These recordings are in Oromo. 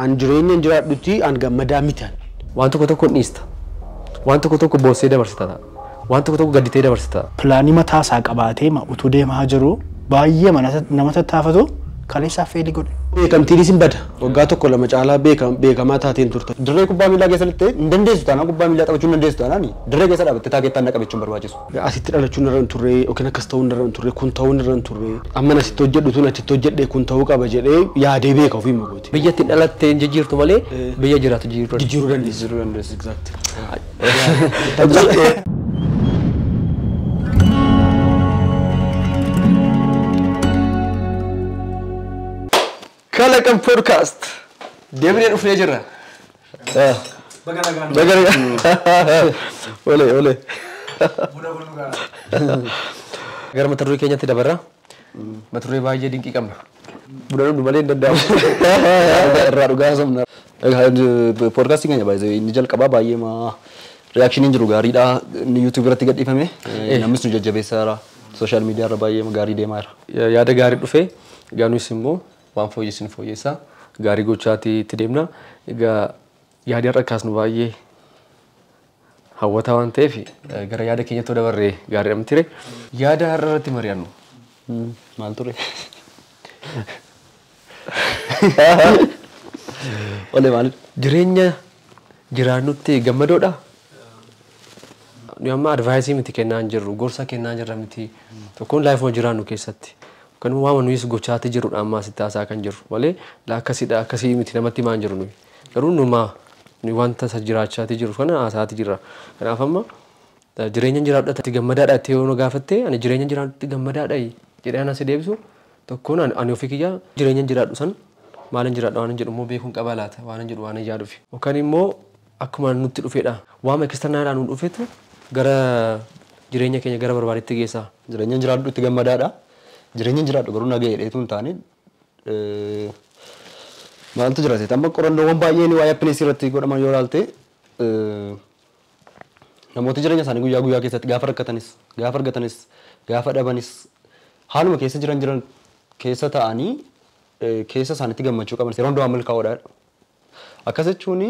An jireenya hin jiraadhutti an gammadaa mitan. Waan tokko tokko dhiista. Waan tokko tokko boossee dabarsita ta'a. Waan tokko tokko gadditee dabarsita ta'a. Pilaanii mataa isaa qabaatee utuu deemaa jiru baay'ee nama tattaafatu kaleessaaf fail godhe. Beekamtiinis hin bada. Waggaa tokko lama caalaa beekamaa taateen turte. Dirree kubbaa miilaa keessatti hin dandeessu taanaan kubbaa miilaa taphachuu hin dandeessu taanaan dirree keessa dhaabattee taakeettaan na qabachuun barbaachisu. Asitti dhalachuun irra hin turre yookiin akkas ta'uun irra hin turre kun ta'uun irra hin turre amma asitti hojjedhu tun achitti hojjedhe kun ta'uu qaba jedhee yaadee beeka ofii magooti. Biyya ittiin dhalattee hin jijjiirtu malee biyya jiraatu jijjiiruu dandeessu. Jijjiiruu dandeessu. Exactly. Kalaqam podcast. Deebinee dhufnee jirra. Baga nagaan. Ole ole. Gara mata duree keenyatti dabarra. Mata duree baay'ee dinqii qabna. Buna dhugnu malee hin danda'amu. Irraa dhugaa haasofna. Podcastiin keenya baay'ee inni jalqabaa baay'ee maa reaakshiniin jiru gaariidha. Inni YouTube irratti gadhiifame. Namnis nu jajjabeessaa jira. Sooshaal miidiyaa irra baay'ee gaarii deemaa jira. Yaada gaarii dhufee egaa nus immoo waan fooyyessin fooyyessaa gaarii gochaatii itti deemna. Egaa yaada har'a kaasnu baay'ee hawwataa waan ta'eef gara yaada keenyatti dabarree gaariidha miti. Yaada har'a irratti mari'annu. Maal ture? Olee maal? Jireenya jiraannutti gammadoodha. Nuyi amma advaayisii miti kennaa hin jirru, gorsa kennaa jirra miti. Tokkoon laayifuma jiraannu keessatti. Kan waama nuyis gochaatti jirrudha amma asitti haasaa kan jirru malee akkasiidha akkasii miti namatti himaa hin jiru nuyi. Garuu numaa nuyi wanta isa jiraachaatti jiru kana haasaatti jirra. Kanaaf amma jireenya jiraadhu gammadaadha itti yoo nu gaafatte ani jireenya jiraadhutti gammadaadha jedhee ana si deebisu tokkoon ani ofii kiyyaa jireenya jiraadhu san maalin jiraadha waan jedhu immoo beekuun qaba laata waan jedhu waan yaaduuf. Yookaan immoo akkuma nutti dhufedha waama eksternaadhaan nu dhufetu gara jireenya keenya gara barbaadetti geessa. Jireenya jiraadhu itti gammadaadha. Jireenya jiraadhu garuu nagaa jedheetu hin taane maaltu jira seeta amma qorannoowwan baay'een waa'ee happiness irratti godhaman yoo ilaalte namoota jireenya isaanii guyyaa guyyaa keessatti gaafa rakkatanis gaafa argatanis gaafa dhabanis haaluma keessa jiran jiran keessa ta'anii keessa isaaniitti gammachuu qaban yeroo hundumaa milkaa'oodha. Akkas jechuun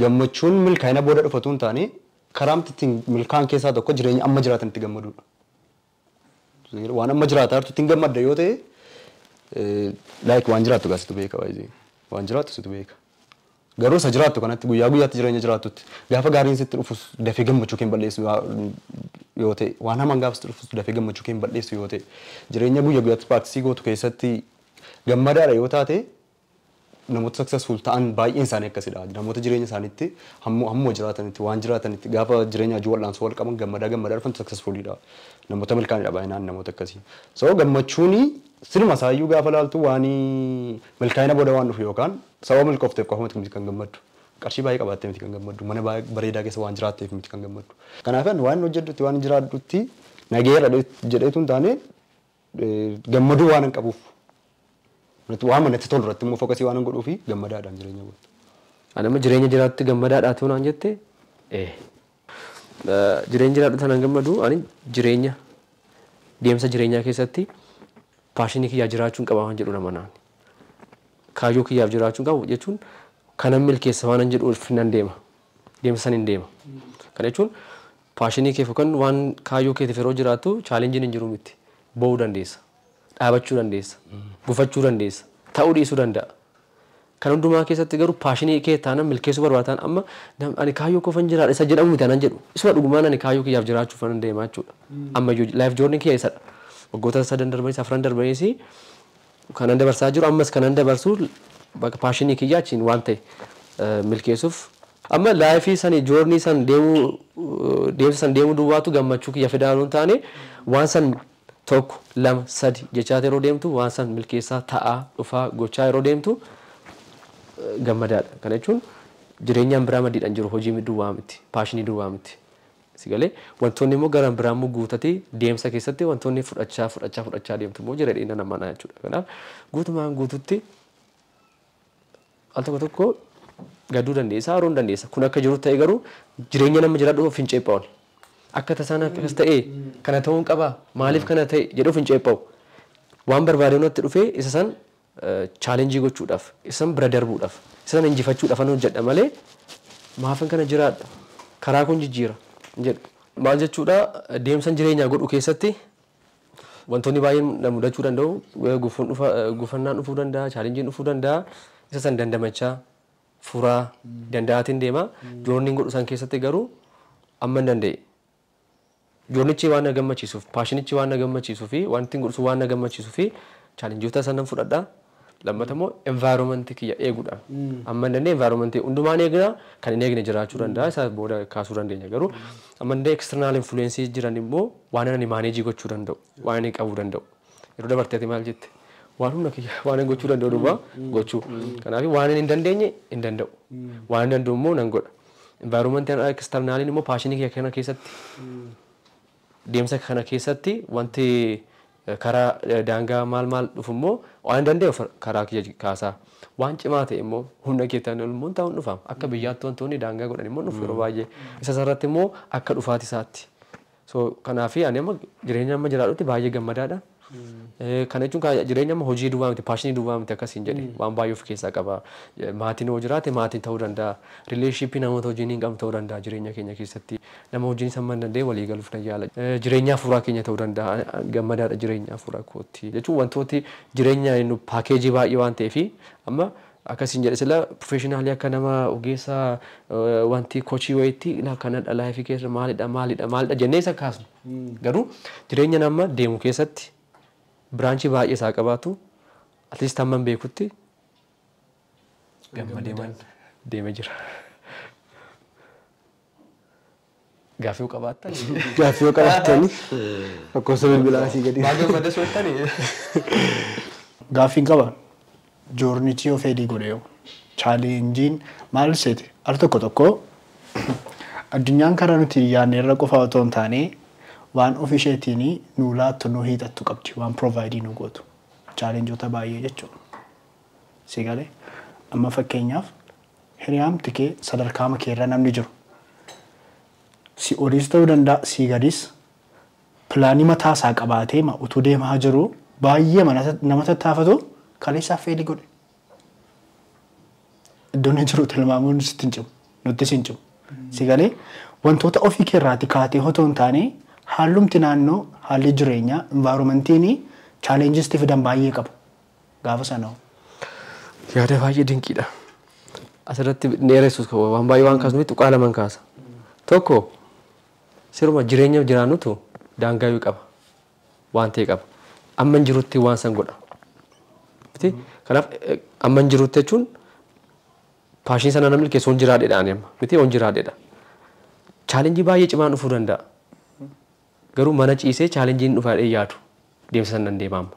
gammachuun milkaa'ina booda dhufatu hin taane karaa ittiin milkaa'an keessaa tokko jireenya amma jiraatanitti gammaduudha. Waan amma jiraataa jirtu ittiin gammadda yoo ta'e like waan jiraattu gaa situ beeka baay'ee waan jiraattu situ beeka. Garuu isa jiraattu kanatti guyyaa guyyaatti jireenya jiraattutti gaafa gaariin sitti dhufus dafee gammachuu kee hin balleessu yoo ta'e waan hamaan gaafa sitti dhufus dafee gammachuu kee hin balleessu yoo ta'e jireenya guyyaa guyyaatti practice gootu keessatti gammadaadha yoo taate namoota successful ta'an baay'een isaanii akkasidha. Namoota jireenya isaaniitti hammoo jiraatanitti waan jiraatanitti gaafa jireenya hojii wal'aansoo wal qaban gammadaa gammadaa dhufan successfulidha. Namoota milkaa'anidha baay'inaan namoota akkasii. So gammachuuni sinuma isaayyuu gaafa laaltu waan milkaa'ina booda waan dhufu yookaan sababa milkoofteef qofa miti kan gammaddu. Qarshii baay'ee qabaattee miti kan gammaddu. Mana bareedaa keessa waan jiraatteef miti kan gammaddu. Kanaaf waan hojjedhutti waan jiraadhutti nageera jedheetu hin taane gammaduu waan hin qabuuf. Waan manatti tolu irratti immoo fookasii waan hin godhuu fi gammadaadhaan jireenya gootu. Ani amma jireenya jiraatutti gammadaadhaa ta'uu naan jette jireenya jiraadhu tanaan gammadu ani jireenya deemsa jireenyaa keessatti paashinii kiyyaa jiraachuun qaba waan jedhu nama naan. Kaayyoo kiyyaaf jiraachuun qabu jechuun kanan milkeessa waan jedhu nan deema. Deemsa san hin deema. Kana jechuun paashinii keef yookaan waan kaayyoo keetiif yeroo jiraattu chaalenjiin hin jiru miti. Bo'uu dandeessa. Dhaabachuu dandeessa. Gufachuu dandeessa. Ta'uu dhiisuu danda'a. Kan hundumaa keessatti garuu paashinii kee taanaan milkeessuu barbaadan amma ani kaayyoo kofan jiraadha isa jedhamu miti anan jedhu. Isuma dhugumaan ani kaayyoo kiyyaaf jiraachuuf anan deemaa jechuudha. Amma laayif joorniin kiyya isadha. Waggoota sadan darbaniis afran darbaniis kanan dabarsaa jiru ammas kanan dabarsu bakka paashinii kiyyaa achiin waan ta'e milkeessuuf. Amma laayifii sani joornii san deemuu deemsa san deemuu duwwaatu gammachuu kiyya fidaa hin taane waan san tokko lama sadi jechaa yeroo deemtu waan san milkeessaa ta'aa dhufaa gochaa yeroo deemtu gammadaadha. Kana jechuun jireenyaan biraa madiidhaan jiru hojii duwwaa miti paashinii duwwaa miti. Si galee wantoonni immoo gara biraa immoo guutatee deemsa keessatti wantoonni fudhachaa fudhachaa fudhachaa deemtu immoo jira dheedina namaa jechuudha. Kanaaf guutumaan guututti al tokko tokko gadduu dandeessa haroon dandeessa. Kun akka jiru ta'e garuu jireenya nama jiraadhu of hin ceephaa'u. Akka tasaan akkas ta'e kana ta'uun qaba maaliif kana ta'e jedhu of hin ceephaa'u. Waan barbaade natti dhufee isa san Challenge gochuudhaaf, isan bira darbuudhaaf, isan injifachuudhaaf an hojjedha malee maafan kana jiraadha, karaa kun jijjiira jedhu. Maal jechuudha, deemsa jireenyaa godhu keessatti wantoonni baay'een na mudachuu danda'u, gufuun dhufa, gufannaan dhufuu danda'a, challengeiin dhufuu danda'a, isa san dandamachaa furaa danda'aatiin deema. Journeyn godhu san keessatti garuu amma hin danda'e. Journeyichi waan na gammachiisuuf, passionichi waan na gammachiisuu fi wanti godhu waan na gammachiisuu fi challengeoota sanan fudhadha. Lammata immoo environmentii kiyya eeguudhaan. Amma hin dandeenye environmentii hundumaan eegna, kan hin eegne jiraachuu danda'a, isa booda kaasuu dandeenya, garuu amma hin dandeenye external influence jiran immoo waan ani manage gochuu danda'u, waan ani qabuu danda'u. Yeroo dabarteeti maal jette? Waan humna kiyya waan ani gochuu danda'u duwwaa gochuu. Kanaaf waan ani hin dandeenye hin danda'u. Waan hin danda'u immoo nan godha. Environmentii externaliin immoo passionii kiyya kana keessatti, deemsa kana keessatti wanti karaa daangaa maal maal dhufu immoo waan hin danda'e karaa kiyya kaasaa. Waan cimaa ta'e immoo humna keetaan ol immoo ta'uun dhufa. Akka biyyaatti wantoonni daangaa godhan immoo dhufu yeroo baay'ee. Isa sarratti immoo akka dhufaati isaatti. So kanaaf ani amma jireenya amma jiraadhutti baay'ee gammadaadha. Kana jechuun jireenya amma hojii duwwaa miti, passionii duwwaa miti akkasiin jedhe, waan baay'ee of keessaa qaba. Maatiin yoo jiraate maatiin ta'uu danda'a. Relationshipii namoota wajjin hin qabnu ta'uu danda'a jireenya keenya keessatti. Nama wajjin hamma hin dandeenye walii galuuf nan yaala. Jireenya hafuuraa keenya ta'uu danda'a. Gammadaadha jireenya hafuuraa kootti. Jechuun wantooti jireenya nu packageii baay'ee waan ta'eef amma akkasiin jedhe sila professionalii akka nama ogeessa wanti coachii wayiitti kanadha, lifeii keessa maalidha maalidha maalidha jennee isa kaasnu. Garuu jireenya nama deemu keessatti branchii baay'ee isaa qabaatu, at least hamman beekutti gammadeeman deemee jira. Gaaffii qabaattan? Gaaffii yoo qabaattani lakkoofsa bilbilaa asii gadi. Maal gammada sottani? Gaaffiin qaba. Journeyichi yoo fail godhe yoo challengeiin maal seete, al tokko tokko addunyaan karaa nuti yaadne irra qofa otoo hin taane waan ofii isheetiin nu laattu, nu hiixattu qabdi, waan provide nu gootu challengeoota baay'ee jechuudha. Si galee, amma fakkeenyaaf hiriyaamti kee sadarkaa keerra namni jiru si oliis ta'uu danda'a, si gadis, planii mataa isaa qabaatee utuu deemaa jiru baay'ee nama tattaafatu kaleessaaf fail godhe. Iddoon inni jiru tilmaamuun sitti hin cimu, nuttis hin cimu. Si galee, wantoota ofii keerraati kaatee otoo hin taane hallumti naannoo, haalli jireenyaa, environmentiin challengeisti fidan baay'ee qabu. Gaafa sana hoo? Yaada baay'ee dinqiidha. Asirratti dheeressus waan baay'ee waan kaasnuuf tuqaa laman kaasa. Tokko, siruma jireenya jiraannutu daangaa qaba. Waan ta'e qaba. Amma hin jirutti waan san godha. Miti? Kanaaf amma hin jirutti jechuun passionii sana namni keessa on jiraadheedha ani amma. Miti, on jiraadheedha. Challengeii baay'ee cimaan dhufuu danda'a. Garuu mana ciisee challengeiin dhufaa yaadu deemsa sana nan deema amma.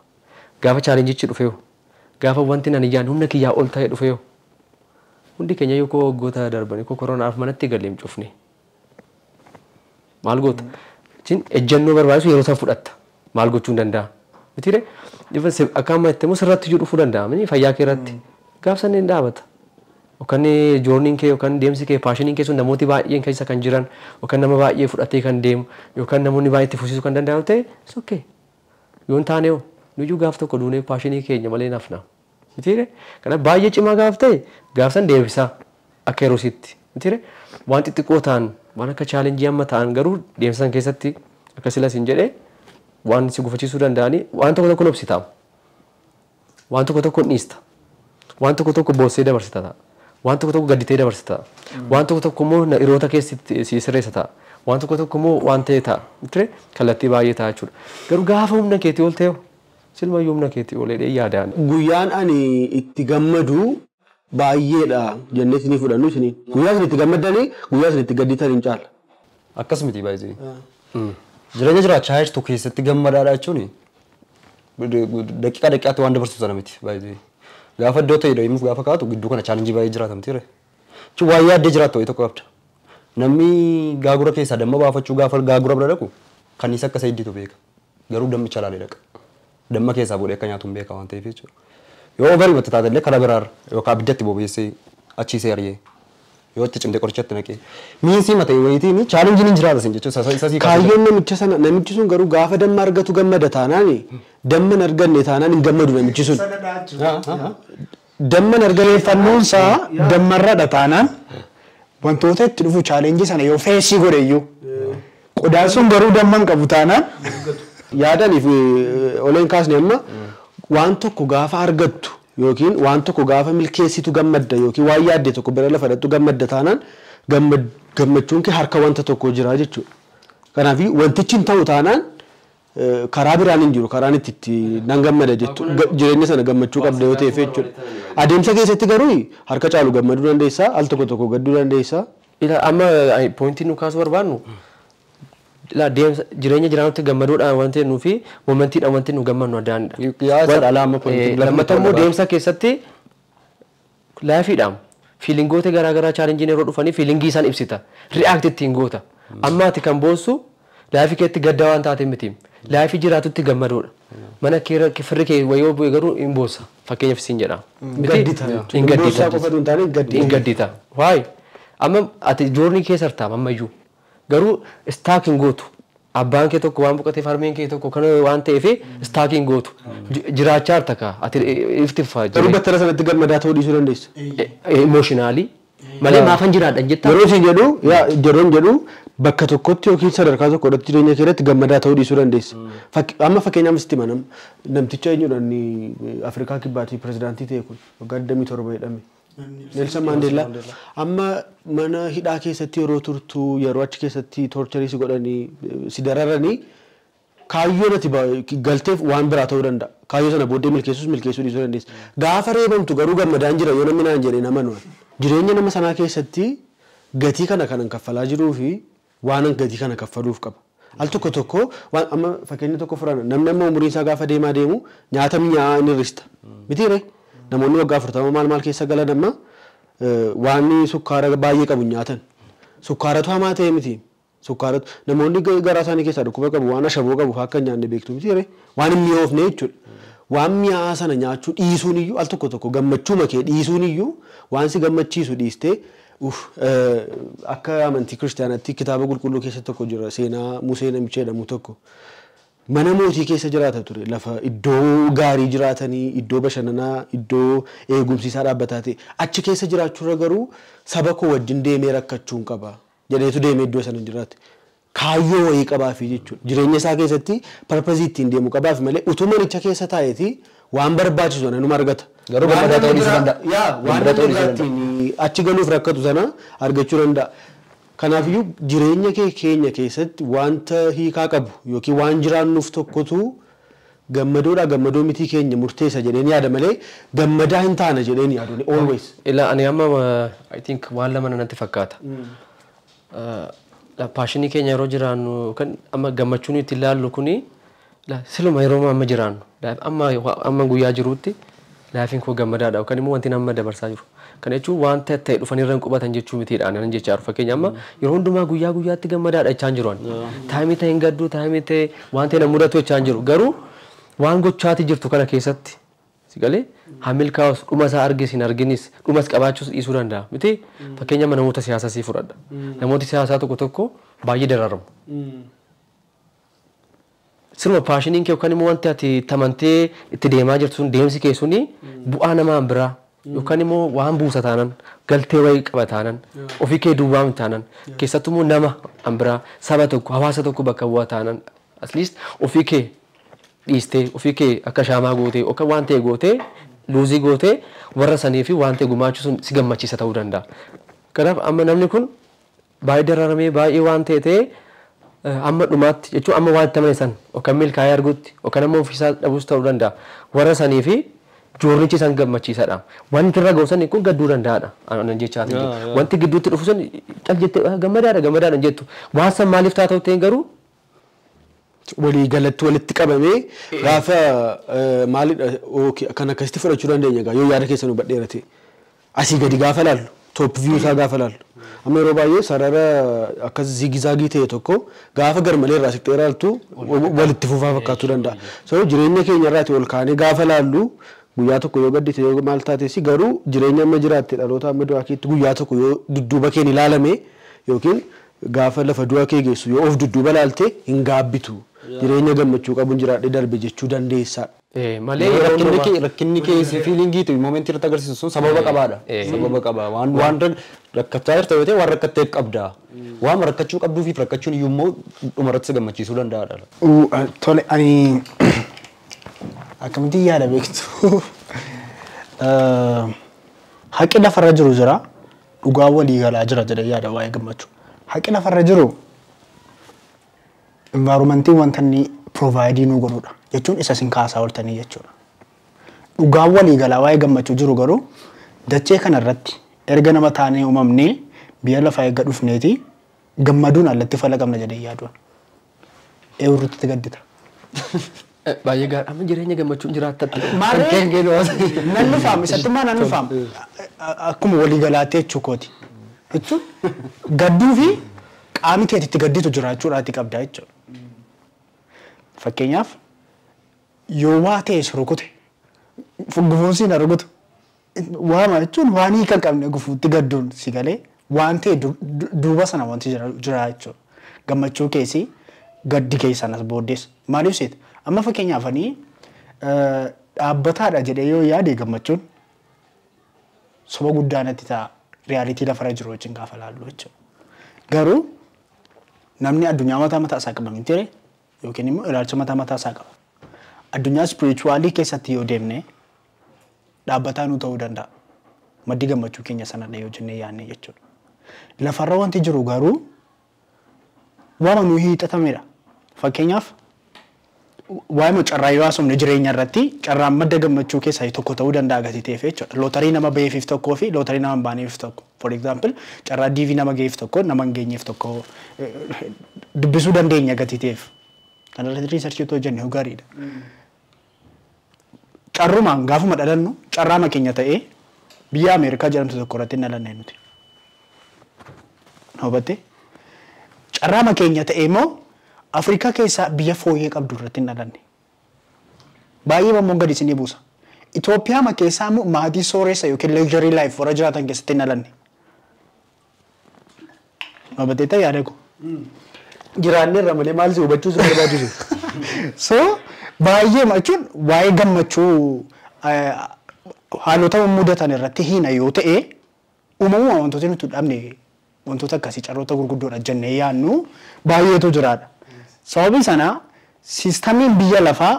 Gaafa challengeichi dhufee, gaafa wanti nan iyyaan humna kiyyaa ol ta'e dhufee, hundi keenya yoo waggoota darbanii koo koronaaf manatti galee hin cufne. Maal goota? Jechuun ejjennoo barbaachisu yeroo san fudhatta. Maal gochuu hin danda'a? Mitiire, akka amma itti immoo sirratti iyyuu dhufuu danda'a. Mini fayyaa kee irratti. Gaaf san hin dhaabata. Yookaan journeyn kee yookaan deemsi kee, passioniin kee sun namooti baay'een keessa kan jiran yookaan nama baay'ee fudhatee kan deemu yookaan namoonni baay'ee itti fufsiisuu kan danda'an ta'e, it's okay. Yoo hin taane hoo, nuyyuu gaaf tokko duunee passionii keenya malee nafna. Mitiire, kanaaf baay'ee cimaa gaaf ta'e gaaf san deebisaa akka yeroo sitti. Mitiire, waan xixiqqoo ta'an, waan akka challengeii amma ta'an garuu deemsa san keessatti akka sila siin jedhee waan si gufachiisuu danda'anii waan tokko tokko obsita. Waan tokko tokko dhiista. Waan tokko tokko boossee dabarsita ta'a. Waan tokko tokko gadditee dabarsita ta'a. Waan tokko tokko immoo hiriyoota keessatti si sirreessa ta'a. Waan tokko tokko immoo waan ta'e ta'a. Mitiire, kallattii baay'ee ta'a jechuudha. Garuu gaafa humna keetii ol ta'e, silmayyuu humna keetii ol jedhee yaadaan. Guyyaan ani itti gammadu baay'eedha jennee isinii fudhannu isinii. Guyyaa isin itti gammaddanii guyyaa isin itti gadditan hin caala. Akkas miti baay'ee. Jireenya jiraachaa jirtu keessatti gammadaadha jechuun daqiiqaa daqiiqaatti waan dabarsu sana miti baay'ee. Gaafa iddoo ta'e deemuuf gaafa kaatu gidduu kana challengeii baay'ee jiraata miti ree. Jechuun waan yaaddee jiraattu wayii tokko qabda. Namni gaagura keessaa damma baafachuu gaafa gaagura bira dhaqu kanniisa akka isa hidditu beeka. Garuu dammicha laalee dhaqa. Damma keessaa bu'ee akka nyaatu hin beeka waan ta'eef jechuudha. Yoo overii batte taate illee karaa biraarra yookaan abiddatti bobeessee achiisee ari'ee. Yoo itti cimte qorichatti naqee. Miinsii mata wayitiin chaalenjiin hin jiraata sin jechuudha. Isa sii kaasuu. Kaayyoon namicha sana namichi sun garuu gaafa damma argatu gammada taanaan damma hin arganne taanaan hin gammadu namichi sun. Damma hin arganne Xiyyeeffannoon isaa dammarradha taanaan wantoota itti dhufu chaalenjii sana yoo feesii godhe iyyuu qodaan sun garuu damma hin qabu taanaan yaadaniif oleen kaasne amma waan tokko gaafa argattu yookiin waan tokko gaafa milkeessitu gammadda yookiin waan yaadde tokko bira lafa dhattu gammadda taanaan gammachuun kee harka wanta tokko jira jechuudha. Kanaaf wantichi hin ta'u taanaan karaa biraan hin jiru karaan itti nan gammada jettu jireenya sana gammachuu qabda yoo ta'eef jechuudha. Adeemsa keessatti garuu harka caalu gammaduu dandeessaa al tokko tokko gadduu dandeessaa. Ila amma pointiin nu kaasuu barbaannu ila deemsa jireenya jiraannutti gammaduudhaan wanti nuu fi momentiidhaan wanti nu gammannu addaanidha. Yaa isa dhala amma pointiin Lammataa immoo deemsa keessatti laafiidhaan fiilingoota garaagaraa chaalenjiin yeroo dhufanii fiilingii isaan ibsita. Ri'aakti ittiin goota. Amma ati kan boossu laafii keetti gadda waan taate miti. Laafii jiraatutti gammaduudha. Mana kee firri kee wayii bu'e garuu hin boossa. Fakkeenyaaf siin jedha. Gaddita. Hin gaddita. Boossaa qofa osoo hin taane gaddita. Hin gaddita. Waay amma ati joornii keessa jirta ammayyuu. Garuu istaak hin gootu. Abbaan kee tokko waan boqoteef harmeen kee tokko kana waan ta'eef istaak hin gootu. Jiraachaa jirta kaa ati ifti faa Garuu battala sanatti gammadaa ta'uu dhiisuu dandeessa. Emooshinaalii malee maafan jiraadha jettaa. Yeroo isin jedhu yeroon jedhu bakka tokkotti yookiin sadarkaa tokko irratti jireenya kee irratti gammadaa ta'uu dhiisuu dandeessa. Amma fakkeenyaaf sitti hima namticha eenyudha inni Afrikaa Kibbaatii pirezidaantii ta'e kun waggaa 27 jedhame. Nelson Mandela amma mana hidhaa keessatti yeroo turtu yeroo achi keessatti torcharii si godhanii si dararanii kaayyoon ati galteef waan biraa ta'uu danda'a. Kaayyoo sana booddee milkeessuus milkeessuu dhiisuu dandeessa. Gaafa reebamtu garuu gammadaan jira yoo namni naan jedhe nama nuyi. Jireenya nama sanaa keessatti gatii kana kanan kaffalaa jiruu fi waan gatii kana kaffaluuf qaba. Al tokko tokko waan amma fakkeenya tokko furana namni amma umuriin isaa gaafa deemaa deemu nyaata mi'aa inni hir'ista. Mitiire namoonni waggaa 40 maal maal keessa galan amma waan sukkaara baay'ee qabu nyaatan. Sukkaaratu hamaa ta'e miti. Sukkaaratu namoonni garaa isaanii keessaa dhukkuba qabu waan ashaboo qabu akka hin nyaanne beektu mitiire waan hin mi'oofne jechuudha. Waan mi'aa sana nyaachuu dhiisuun iyyuu al tokko tokko gammachuu makee dhiisuun iyyuu waan si gammachiisu dhiistee akka amantii kiristaanaatti kitaaba qulqulluu keessa tokko jira seenaa Musee namicha jedhamu tokko. Mana mootii keessa jiraata ture lafa iddoo gaarii jiraatanii iddoo bashannanaa iddoo eegumsi isaa dhaabbataa ta'e achi keessa jiraachuurra garuu saba koo wajjin deemee rakkachuun qaba jedheetu deemee iddoo sana jiraate. Kaayyoo wayii qabaafi jechuudha. Jireenya isaa keessatti parpazii ittiin deemu qabaafi malee utuu manicha keessa taa'eeti waan barbaachisu sana numa argata. Garuu gammadaa ta'uu dhiisuu danda'a. Yaa waan Gammadaa ta'uu namni dhiisuu ittiin achi galuuf rakkatu sana argachuu danda'a. Kanaafiyyuu jireenya kee keenya keessatti wanta hiikaa qabu yookiin waan jiraannuuf tokkotu gammadoodha gammadoo mitii keenya murteessa jedheen yaada malee gammadaa hin taane jedheen yaadu always. Ila ani amma I think waan lama natti fakkaata. Paashinii keenya yeroo jiraannu kan amma gammachuun itti ilaallu kuni siluma yeroo amma jiraannu amma guyyaa jirutti laafiin koo gammadaadha yookaan immoo wanti nama dabarsaa jiru. Kana jechuun wanta ta'e dhufanirra hin qubatan jechuu mitiidha nan jechaa jiru. Fakkeenya amma yeroo hundumaa guyyaa guyyaatti gammadaadha jechaa hin jiru ani. Taayimii ta'e hin gaddu taayimii ta'e waan ta'e na mudatu jechaa hin jiru. Garuu waan gochaati jirtu kana keessatti si galee hamilkaa'us dhuma isaa argis hin arginis dhumas qabaachuus dhiisuu danda'a miti. Fakkeenya amma namoota siyaasaa sii fudhadha. Namooti siyaasaa tokko tokko baay'ee dararamu. Siruma paashiniin kee yookaan immoo wanti ati tamantee itti deemaa jirtu sun deemsi kee suni bu'aa namaan biraa yookaan immoo waan buusa taanan galtee wayii qaba taanan ofii kee duwwaa miti taanan keessattuu immoo nama an biraa saba tokko hawaasa tokko bakka bu'aa taanan at least ofii kee dhiistee ofii kee akka shaamaa gootee yookaan waan ta'e gootee luuzii gootee warra sanii fi waan ta'e gumaachuu sun si gammachiisa ta'uu danda'a. Kanaaf amma namni kun baay'ee dararamee baay'ee waan ta'e ta'ee amma dhumaatti jechuun amma waan itti amane san yookaan milkaa'ee argutti yookaan ammoo ofiisaa dhabuus ta'uu danda'a. Warra sanii fi joornichi isaan gammachiisadha. Wanti irra ga'u san kun gadduu danda'aadha. Anan jechaa jiru. Wanti gidduutti dhufu sun cal jettee gammadaadha gammadaadha jettu. Waan san maaliif taata'u ta'een garuu walii galatti walitti qabamee gaafa maalidha kan akkasitti fudhachuu dandeenya egaa yoo yaada keessa nu badheera ta'e asii gadi gaafa laallu top view isaa gaafa laallu amma yeroo baay'ee sarara akkas zigizaagii ta'e tokko gaafa garmalee irraa siqxee ilaaltu walitti fufaa fakkaachuu danda'a. So jireenya keenya irraati ol kaanee gaafa laallu Guyyaa tokko yoo gaddite yoo maal taates garuu jireenya amma jiraatte dhaloota amma du'aa keetti guyyaa tokko yoo dudduuba keen ilaalame yookiin gaafa lafa du'a kee geessu yoo of dudduuba ilaalte hin gaabbitu. Jireenya gammachuu qabuun jiraadhee darbe jechuu dandeessa. Malee Rakkinni kee fiilingiitu moomentii irratti agarsiisu sun sababa qabaadha. Sababa qaba. Waan rakkachaa jirta yoo ta'e waan rakkatteef qabda. Waan rakkachuu qabduufiif rakkachuun iyyuu immoo dhumarratti si gammachiisuu danda'aadha. Tole ani akkamitti yaada beektu? Haqi lafarra jiru jira, dhugaa walii galaa jira jedhee yaada waa'ee gammachuu. Haqi lafarra jiru environmentii wanta inni provide nuu godhudha. Jechuun isa isin kaasaa ooltanii jechuudha. Dhugaan walii galaa waa'ee gammachuu jiru garuu dachee kanarratti erga nama taanee uumamnee biyya lafaa eegga dhufneeti gammaduun allatti falaqamna jedhee yaaduun. Eewurrutti gaddita. Baay'ee gaarii amma jireenya gammachuun jiraattatti. Maarree nan dhufaam isatti maa nan dhufaam akkuma walii galaatti jechuu kooti. Jechuun gadduu fi qaamni keetitti gadditu jiraachuudhaati qabda jechuudha. Fakkeenyaaf yoo waa ta'e si rukute gufuun si na rukutu waama jechuun waan hiika hin qabne gufuutti gadduun si galee waan ta'e duuba sana wanti jira jechuudha. Gammachuu keessi gaddi keessanas booddees maaliif seeta? Amma fakkeenyaaf ani dhaabbataadha jedhee yoo yaade gammachuun soba guddaa natti ta'a riyaalitii lafarra jiru wajjin gaafa laallu jechuudha. Garuu namni addunyaa mataa mataa isaa qaba miti ree yookiin immoo ilaalcha mataa mataa isaa qaba. Addunyaa spirituwaalii keessatti yoo deemne dhaabbataa nu ta'uu danda'a. Maddi gammachuu keenya sanadha yoo jennee yaadne jechuudha. Lafarra wanti jiru garuu waama nu hiixatamedha. Fakkeenyaaf waa'ee carraa yoo haasofne jireenya irratti carraan madda gammachuu keessaa tokko ta'uu danda'a gatii ta'eef jechuudha. Lootarii nama ba'eef tokkoo fi lootarii nama hin baaneef tokko. For example carraa DV nama ga'eef tokko nama hin geenyeef tokko dubbisuu dandeenya gatii ta'eef. Kana irratti riisarchii otoo hojjenne gaariidha. Carrumaan gaafuma dhalannu carraama keenya ta'ee biyya Ameerikaa jedhamtu tokko irratti hin dhalanne nuti. Hubattee? Carraama keenya ta'ee immoo Afrikaa keessaa biyya fooyyee qabdu irratti hin dhalanne. Baay'ee mammoon gadi isinii buusa. Itoophiyaa keessaa immoo maatii sooressa yookiin luxury life warra jiraatan keessatti hin dhalanne. Hubattee ta'e yaada koo. Jiraanne irra malee maal si hubachuu si barbaachisu? So baay'ee jechuun waa'ee gammachuu haalota mudatan irratti hina yoo ta'e uumamuma wantoota nuti dhabne wantoota akkasii carroota gurguddoodha jennee yaadnu baay'eetu jiraadha. Sababii sana siistamiin biyya lafaa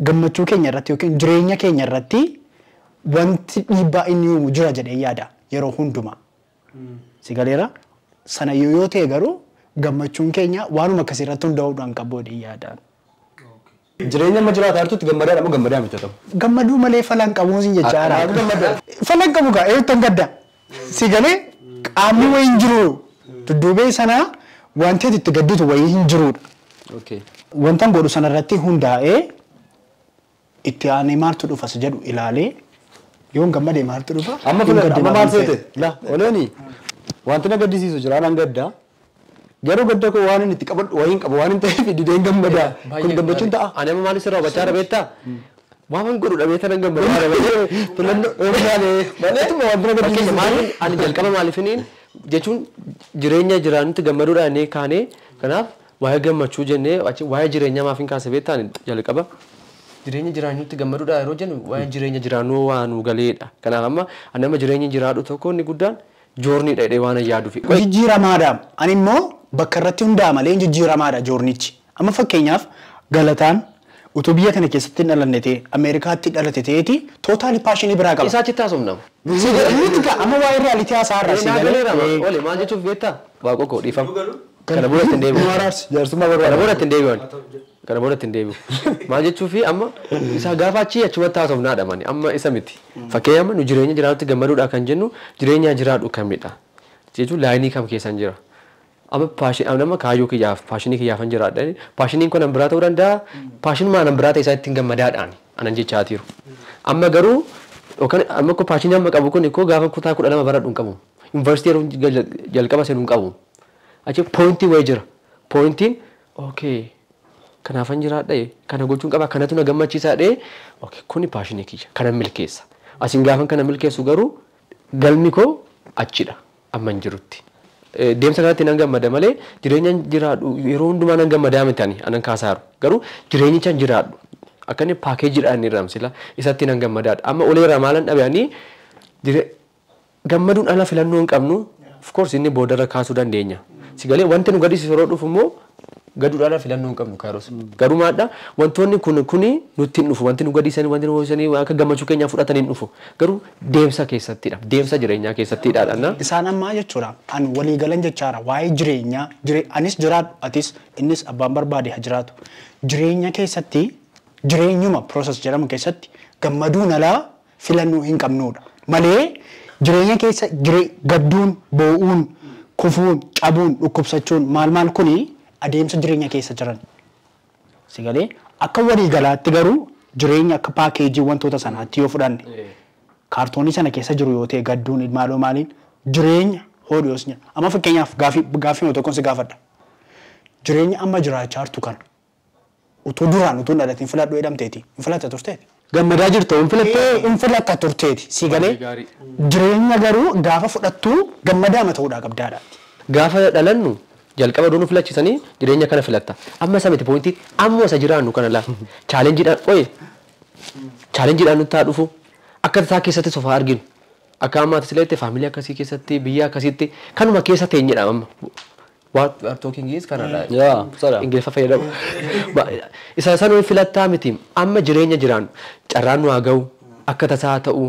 gammachuu keenya irratti yookiin jireenya keenya irratti wanti dhiibbaa inni uumu jira jedhee yaada yeroo hundumaa. Si galeera sana yoo ta'e garuu gammachuun keenya waanuma akkasii irratti hundaa'uudhaan qabu jedhee yaada. Jireenya amma jiraataa jirtutti gammadaadha moo gammadaa miti ta'u? Gammaduu malee falan qabuun sin jechaa jira. Falan qabu gaa eeyyuutan gadda. Si galee qaamni wayii hin jiru. Dudduubee sana wanti ati itti gadditu wayii hin jirudha. Wantan godhu sanarratti hundaa'ee itti aanee maaltu dhufa si jedhu ilaalee yoon gammadee maaltu dhufa? Amma filadha amma maal seete? La oleeni wanti na gaddisiisu jira nan gadda. Garuu gadda koo waan inni itti qabadhu wayii hin qabu waan hin ta'eef dideen gammadaa. Kun gammachuun ta'a. Ani amma maal sirraa hubachaa jira beektaa? Waan godhu dhabee tanan gammadaa jira malee. Filannoo malee wanti na gaddisiisu. Maaliif ani jalqaba maaliifiniin jechuun jireenya jiraannutti gammaduudhaan inni kaanee kanaaf waa'ee gammachuu jennee waa'ee jireenyaa maaf hin kaase beektaa jalqaba. Jireenya jiraannutti gammaduudhaan yeroo jennu waa'ee jireenya jiraannuu waa nu galeedha. Kanaaf amma ani amma jireenya jiraadhu tokko inni guddaan joorniidha jedhee waan yaaduuf. Jijjiiramaadha. Ani immoo bakka irratti hundaa'a malee jijjiiramaadha joornichi. Amma fakkeenyaaf Galataan utuu biyya kana keessatti hin dhalanne ta'e Ameerikaatti dhalate ta'eeti tootaali paashinii biraa qaba. Isaa achitti haasofna. Nuti gaa amma waa'ee riyaalitii haasaa irraa si galee. Ole maal jechuuf beektaa? Waaqoo koo dhiifama. Kana booda ittiin deebi'u. Jaarsummaa Kana barbaada. booda ittiin deebi'u. Kana booda ittiin deebi'u. Maal jechuufi amma isa gaafa achii achumatti haasofnaadha mani amma isa miti. Fakkeenya amma nu jireenya jiraatutti gammaduudha kan jennu jireenya jiraadhu kamidha. Jechuun laayinii kam keessan jira. Amma paashinii amma kaayyoo kiyyaaf paashinii kiyyaaf hin jiraadha. Paashiniin kun an biraa ta'uu danda'a. Paashinuma an biraa ta'e isaa ittiin gammadaadhaan anan jechaatiiru. Amma garuu yookaan amma kun paashinii amma qabu kun koo gaafa kutaa 12 baradhu hin qabu. Yuunivarsiitii yeroo jalqaba seenu hin qabu. Achi poointii wayii jira. Poointiin okay. Kanaafan jiraadha kana gochuun qaba kanatu na gammachiisaa dhee okay kuni passionii kiyya kana milkeessa. Asiin gaafan kana milkeessu garuu galmi koo achidha amma hin jirutti. Deemsa kanatti nan gammada malee jireenya jiraadhu yeroo hundumaa nan gammadaa miti ani anan kaasaaru garuu jireenyicha jiraadhu akka inni paakeejiidhaan inni ramsila isatti nan gammadaadha amma oleerraa maalan dhabe ani gammaduun ala filannoo hin qabnu of course inni boodarra kaasuu dandeenya si galee wanti nu gadhiisu yeroo dhufu immoo gaduudhaan ala filannoo hin qabnu kaaros garuu maadha wantoonni kun kuni nutti hin dhufu wanti nu gadhiisanii wanti nu hoosanii akka gammachuu keenyaa fudhatanii hin dhufu garuu deemsa keessattidha deemsa jireenyaa keessattidha dha. Isaan ammaa jechuudha an walii galan jechaadha waa'ee jireenyaa anis jiraadhu atis innis abbaan barbaade haa jiraatu jireenya keessatti jireenyuma process jedhamu keessatti gammaduun alaa filannoo hin qabnudha malee jireenya keessa gadduun boo'uun kufuun cabuun dhukkubsachuun maal maal kuni adeemsa jireenya keessa jiran. Si galee akka walii galaatti garuu jireenya akka paakeejii wantoota sanaatti yoo fudhanne kaartoonii sana keessa jiru yoo ta'e gadduun maaloo maaliin jireenya hodhu yoos jira. Amma fakkeenyaaf gaaffii tokkoon si gaafadha. Jireenya amma jiraachaa jirtu kana utuu duraan utuu hin dhalatin filadhu jedhamteeti hin filatta turteeti. Gammadaa jirta hin filatta? Hin filatta turteeti. Si galee jireenya garuu gaafa fudhattu gammadaama ta'uudhaa qabdaadha. Gaafa dhalannu jalqaba doonuu filachiisanii jireenya kana filatta. Amma isa miti poointii amma isa jiraannu kana lafa. Chaalenjiidhaan oye chaalenjiidhaan nutti haa dhufu akka tasaa keessatti sofaa arginu. Akka ammaatti sileetti faamilii akkasii keessatti biyya akkasiitti kanuma keessa teenyedha amma. What we are talking is kanadha. Yeah, sorry. Ingiliffa fayyadamu. Isa sanuu filattaa miti amma jireenya jiraannu carraan nu haa ga'u akka tasaa ta'u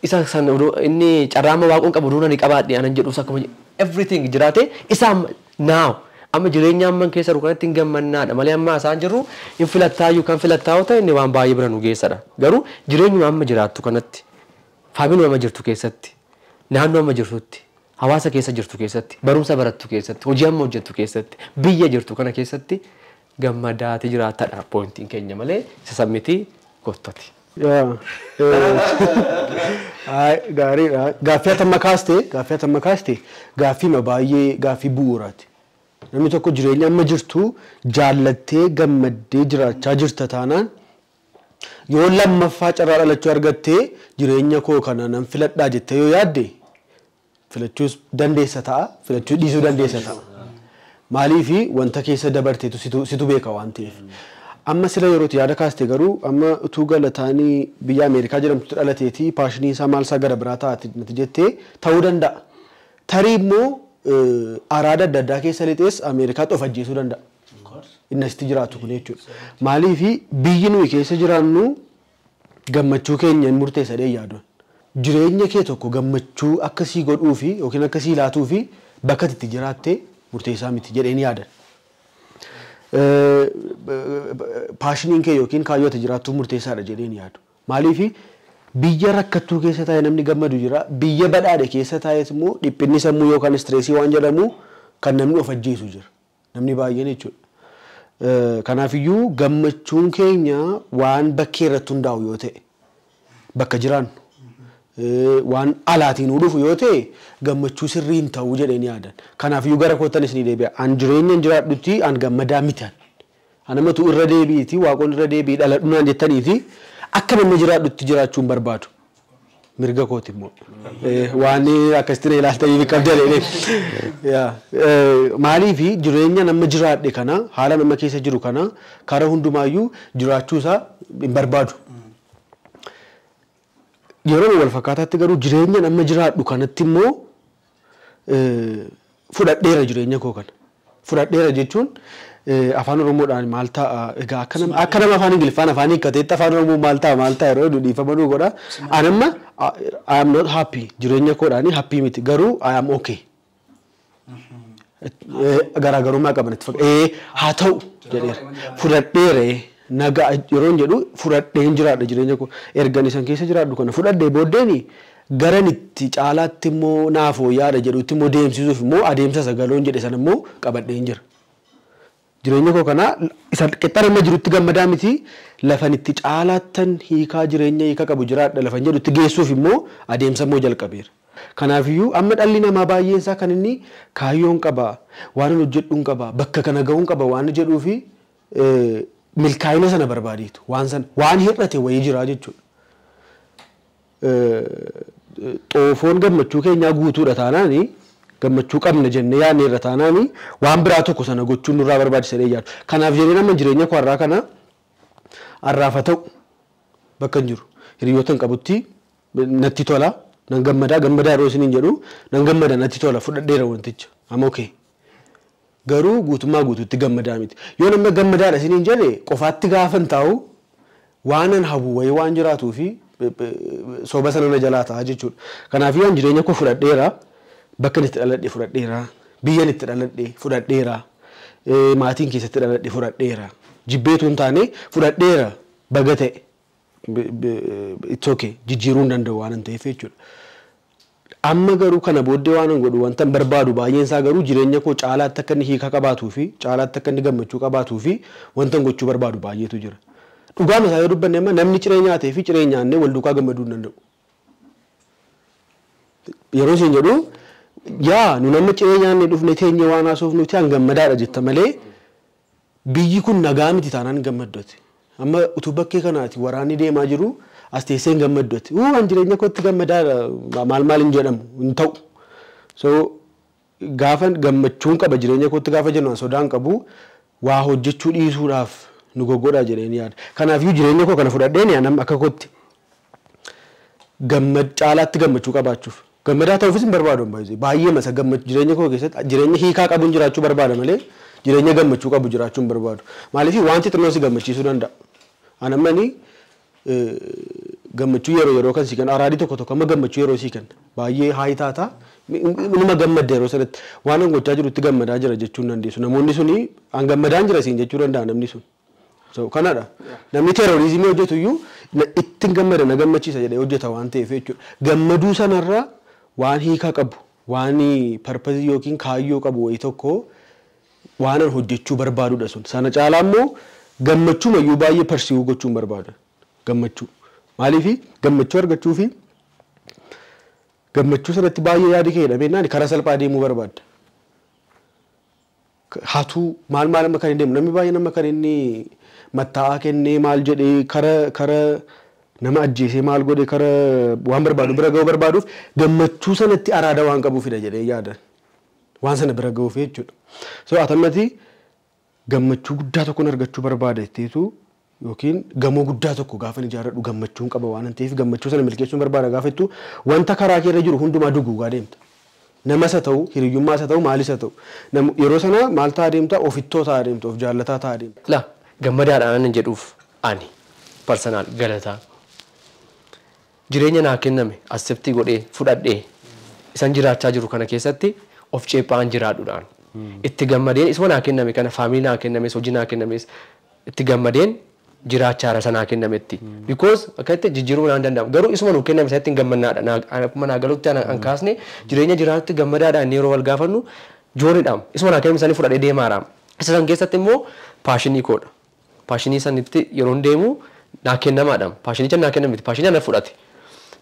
isa san inni carraa amma waaqoon qabu duuna ni qabaadhe anan jedhus akkuma everything jiraate isa now amma jireenya amman keessa jiru kanatti hin gammannaadha malee amma isaan jirru hin filattaayyuu kan filattaa yoo ta'e inni waan baay'ee bira nu geessadha garuu jireenyuma amma jiraattu kanatti faamilii amma jirtu keessatti naannoo amma jirtutti hawaasa keessa jirtu keessatti barumsa barattu keessatti hojii amma hojjettu keessatti biyya jirtu kana keessatti gammadaati jiraattadha poointiin keenya malee isa sammitii gottoti. Gaariidha. Gaaffii atamma kaaste gaaffii baay'ee gaaffii bu'uuraati. Namni tokko jireenya amma jirtu jaallattee gammaddee jiraachaa jirta taanaan yoo lammaffaa carraa dhalachuu argattee jireenya koo kana nan filadhaa jettee yoo yaadde filachuus dandeessa ta'a filachuu dhiisuu dandeessa ta'a. Maaliifi wanta keessa dabarteetu situ beeka waan ta'eef. Amma sila yerootti yaada kaaste garuu amma utuu galataanii biyya Ameerikaa jedhamtutti dhalateeti paashinii isaa maal isaa gara biraa taa'ati natti jettee ta'uu danda'a. Tarii immoo araada adda addaa keessa lixees Ameerikaatti of ajjeesuu danda'a. Inni asitti jiraatu kun jechuudha. Maaliifi biyyi nuyi keessa jiraannu gammachuu keenya hin murteessa dhee yaaduun. Jireenya kee tokko gammachuu akkasii godhuu fi yookiin akkasii laatuu fi bakka itti jiraatte murteessaa miti jedheen yaadan. Paashiniin kee yookiin kaayyoo ati jiraattuuf murteessaadha jedheen yaadu. Maaliifi biyya rakkattuu keessa taa'ee namni gammadu jira. Biyya badhaadhe keessa taa'ees immoo dhiphinni sammuu yookaan istireesii waan jedhamu kan namni of ajjeesu jira. Namni baay'een jechuudha. Kanaafiyyuu gammachuun keenya waan bakkee irratti hundaa'u yoo ta'e bakka jiraannu waan alaatiin nu dhufu yoo ta'e gammachuu sirrii hin ta'u jedheen yaadan. Kanaafiyyuu gara koottanis ni deebi'a. An jireenya hin jiraadhutti an gammadaa miti. An ammatu irra deebi'iti waaqoon irra deebi'i dhaladhu naan jettaniiti akka namni jiraadhutti jiraachuu hin barbaadu. Mirga kooti immoo. Waan akkasitti na ilaaltanii qabda jedhee. Maaliifi jireenya nama jiraadhe kana haala nama keessa jiru kana karaa hundumaayyuu jiraachuu isaa hin barbaadu. Yeroo wal fakkaataatti garuu jireenya nama jiraadhu kanatti immoo fudhadheera jireenya koo kana. Fudhadheera jechuun afaan Oromoodhaan maal ta'a egaa akka nama afaan Ingiliffaan afaan hiikkateetti afaan Oromoo maal ta'a yeroo jedhu dhiifama nuu godha. Ani amma I am not happy jireenya koodhaanii happy miti garuu I am okay. Garaagarummaa qaban itti fakkaata. Haa ta'u jedheera. Fudhadheera nagaa yeroo jedhu fudhadheen jiraadha jireenya koo ergan isan keessa jiraadhu kana fudhadhee booddeeni garan itti caalaatti immoo naaf wayyaadha jedhutti immoo deemsisuuf immoo adeemsa sagaloon jedhe sana immoo qabadheen jira. Jireenya koo kana isa qixxaana amma jirutti gammadaa miti lafan itti caalaattan hiikaa jireenya hiika qabu jiraadha lafan jedhutti geessuuf immoo adeemsa immoo jalqabeera. Kanaafiyyuu amma dhalli namaa baay'een isaa kan inni kaayyoon qaba waan hojjedhuun qaba bakka kana ga'uun qaba waan jedhuufi Milkaa'ina sana barbaadeetu waan sana waan hir'ate wayii jira jechuudha. Xoofoon gammachuu keenyaa guutuudha taanaani gammachuu qabna jennee yaadne irra taanaani waan biraa tokko sana gochuun nurraa barbaachisa jedhee yaadu. Kanaaf jedhee nama jireenya koo har'aa kana har'aafa ta'u bakka hin jiru. Hiriyoota hin qabutti natti tola nan gammadaa gammadaa yeroo isiniin jedhu nan gammada natti tola fudhadheera wanticha. Amma okay. Garuu guutummaa guutuutti gammadaa miti. Yoo nama gammadaadha isiniin jedhe qofaatti gaafan taa'u waanan hawu wayii waan jiraatuu fi soba sana na jalaa ta'a jechuudha. Kanaaf yoo jireenya koo fudhadheera bakka itti dhaladhe fudhadheera biyyan itti dhaladhe fudhadheera maatiin keessatti dhaladhe fudhadheera jibbeetu hin taane fudhadheera baga ta'e it's okay jijjiiruu hin danda'u waan hin ta'eef jechuudha. Amma garuu kana booddee waan hin godhu wanta hin barbaadu baay'een isaa garuu jireenya koo caalaatti akka inni hiika qabaatuu fi caalaatti akka inni gammachuu qabaatuu fi wanta hin gochuu barbaadu baay'eetu jira. Dhugaan isaa yoo dubbanne amma namni ciree nyaatee fi ciree nyaannee wal duukaa gammaduu hin danda'u. Yeroo isin jedhu yaa nu nama ciree nyaannee dhufne teenye waan haasofnu ta'an gammadaadha jetta malee biyyi kun nagaa miti taanaan gammaddooti. Amma utuu bakkee kanaati waraanni deemaa jiru as teessee hin gammaddooti. Waan jireenya kootti gammadaadha maal maal hin jedhamu hin ta'u. So gaafa gammachuun qaba jireenya kootti gaafa jennu sodaan qabu waa hojjechuu dhiisuudhaaf nu goggodhaa jedheen yaada. Kanaafiyyuu jireenya koo kana fudhadheen anam akka kootti caalaatti gammachuu qabaachuuf. Gammadaa ta'uufis hin barbaadu baay'ee. Baay'ee masa gammachuu jireenya koo keessatti jireenya hiikaa qabuun jiraachuu barbaada malee jireenya gammachuu qabu jiraachuu hin barbaadu. Maaliif wanti xinnoo si gammachiisuu danda'a. Anammani gammachuu yeroo yeroo kan si kennu araadii tokko tokko amma gammachuu yeroo si kenna baay'ee haayi taata numa gammadda yeroo sanatti waan an gochaa jirutti gammadaa jira jechuu hin dandeessu. Namoonni suni an gammadaan jira siin jechuu danda'a namni sun. So kanadha. Namni terrorizimii hojjetu iyyuu ittiin gammada na gammachiisa jedhee hojjeta waan ta'eef jechuudha. Gammaduu sanarra waan hiika qabu waan parpazii yookiin kaayyoo qabu wayii tokko waan an hojjechuu barbaadudha sun. Sana caalaa immoo gammachuu mayyuu baay'ee parsiiwuu gochuun barbaada. Gammachuu. Maaliif gammachuu argachuu fi gammachuu sanatti baay'ee yaadi kee hidhamee karaa salphaa deemuu barbaadda. Hatuu maal maal amma kan hin deemu namni baay'ee nama kan inni mattaa'aa kennee maal jedhee kara nama ajjeesee maal godhe kara waan barbaadu bira ga'uu barbaaduuf gammachuu sanatti araada waan qabuufidha jedhee yaadan. Waan sana bira ga'uuf jechuudha. So atammati gammachuu guddaa tokkoon argachuu barbaada jetteetu yookiin gamoo guddaa tokko gaafa ijaarradhu gammachuun qaba waan ta'eef gammachuu sana milkeessuun barbaada gaafa jettu wanta karaa kee irra jiru hundumaa duguugaa deemta. Namas haa ta'u hiriyyummaas haa ta'u maalis haa ta'u yeroo sana maal ta'aa deemta ofittoo ta'aa deemta of jaallataa ta'aa deemta. La gammadaadhaan ani jedhuuf ani personal galataa jireenya naa kenname accept godhee fudhadhee isan jiraachaa jiru kana keessatti of ceephaan jiraadhuudhaan itti gammadeen isuma naa kenname kana faamilii naa kennames hojii naa kennames itti gammadeen jiraachaa jira sanaa kennametti. Because akkatti jijjiiruu naan danda'amu garuu isuma nuu kenname isatti hin gammannaadha. Akkuma naa galutti an kaasne jireenya jiraatutti gammadaadhaan yeroo wal gaafannu jooriidhaan isuma naa kenname isaanii fudhadhee deemaara. Isa san keessatti immoo paashinii koodha. Paashinii sanitti yeroo deemu naa kennamaadha. Paashinicha naa kennamiti paashinii ana fudhate.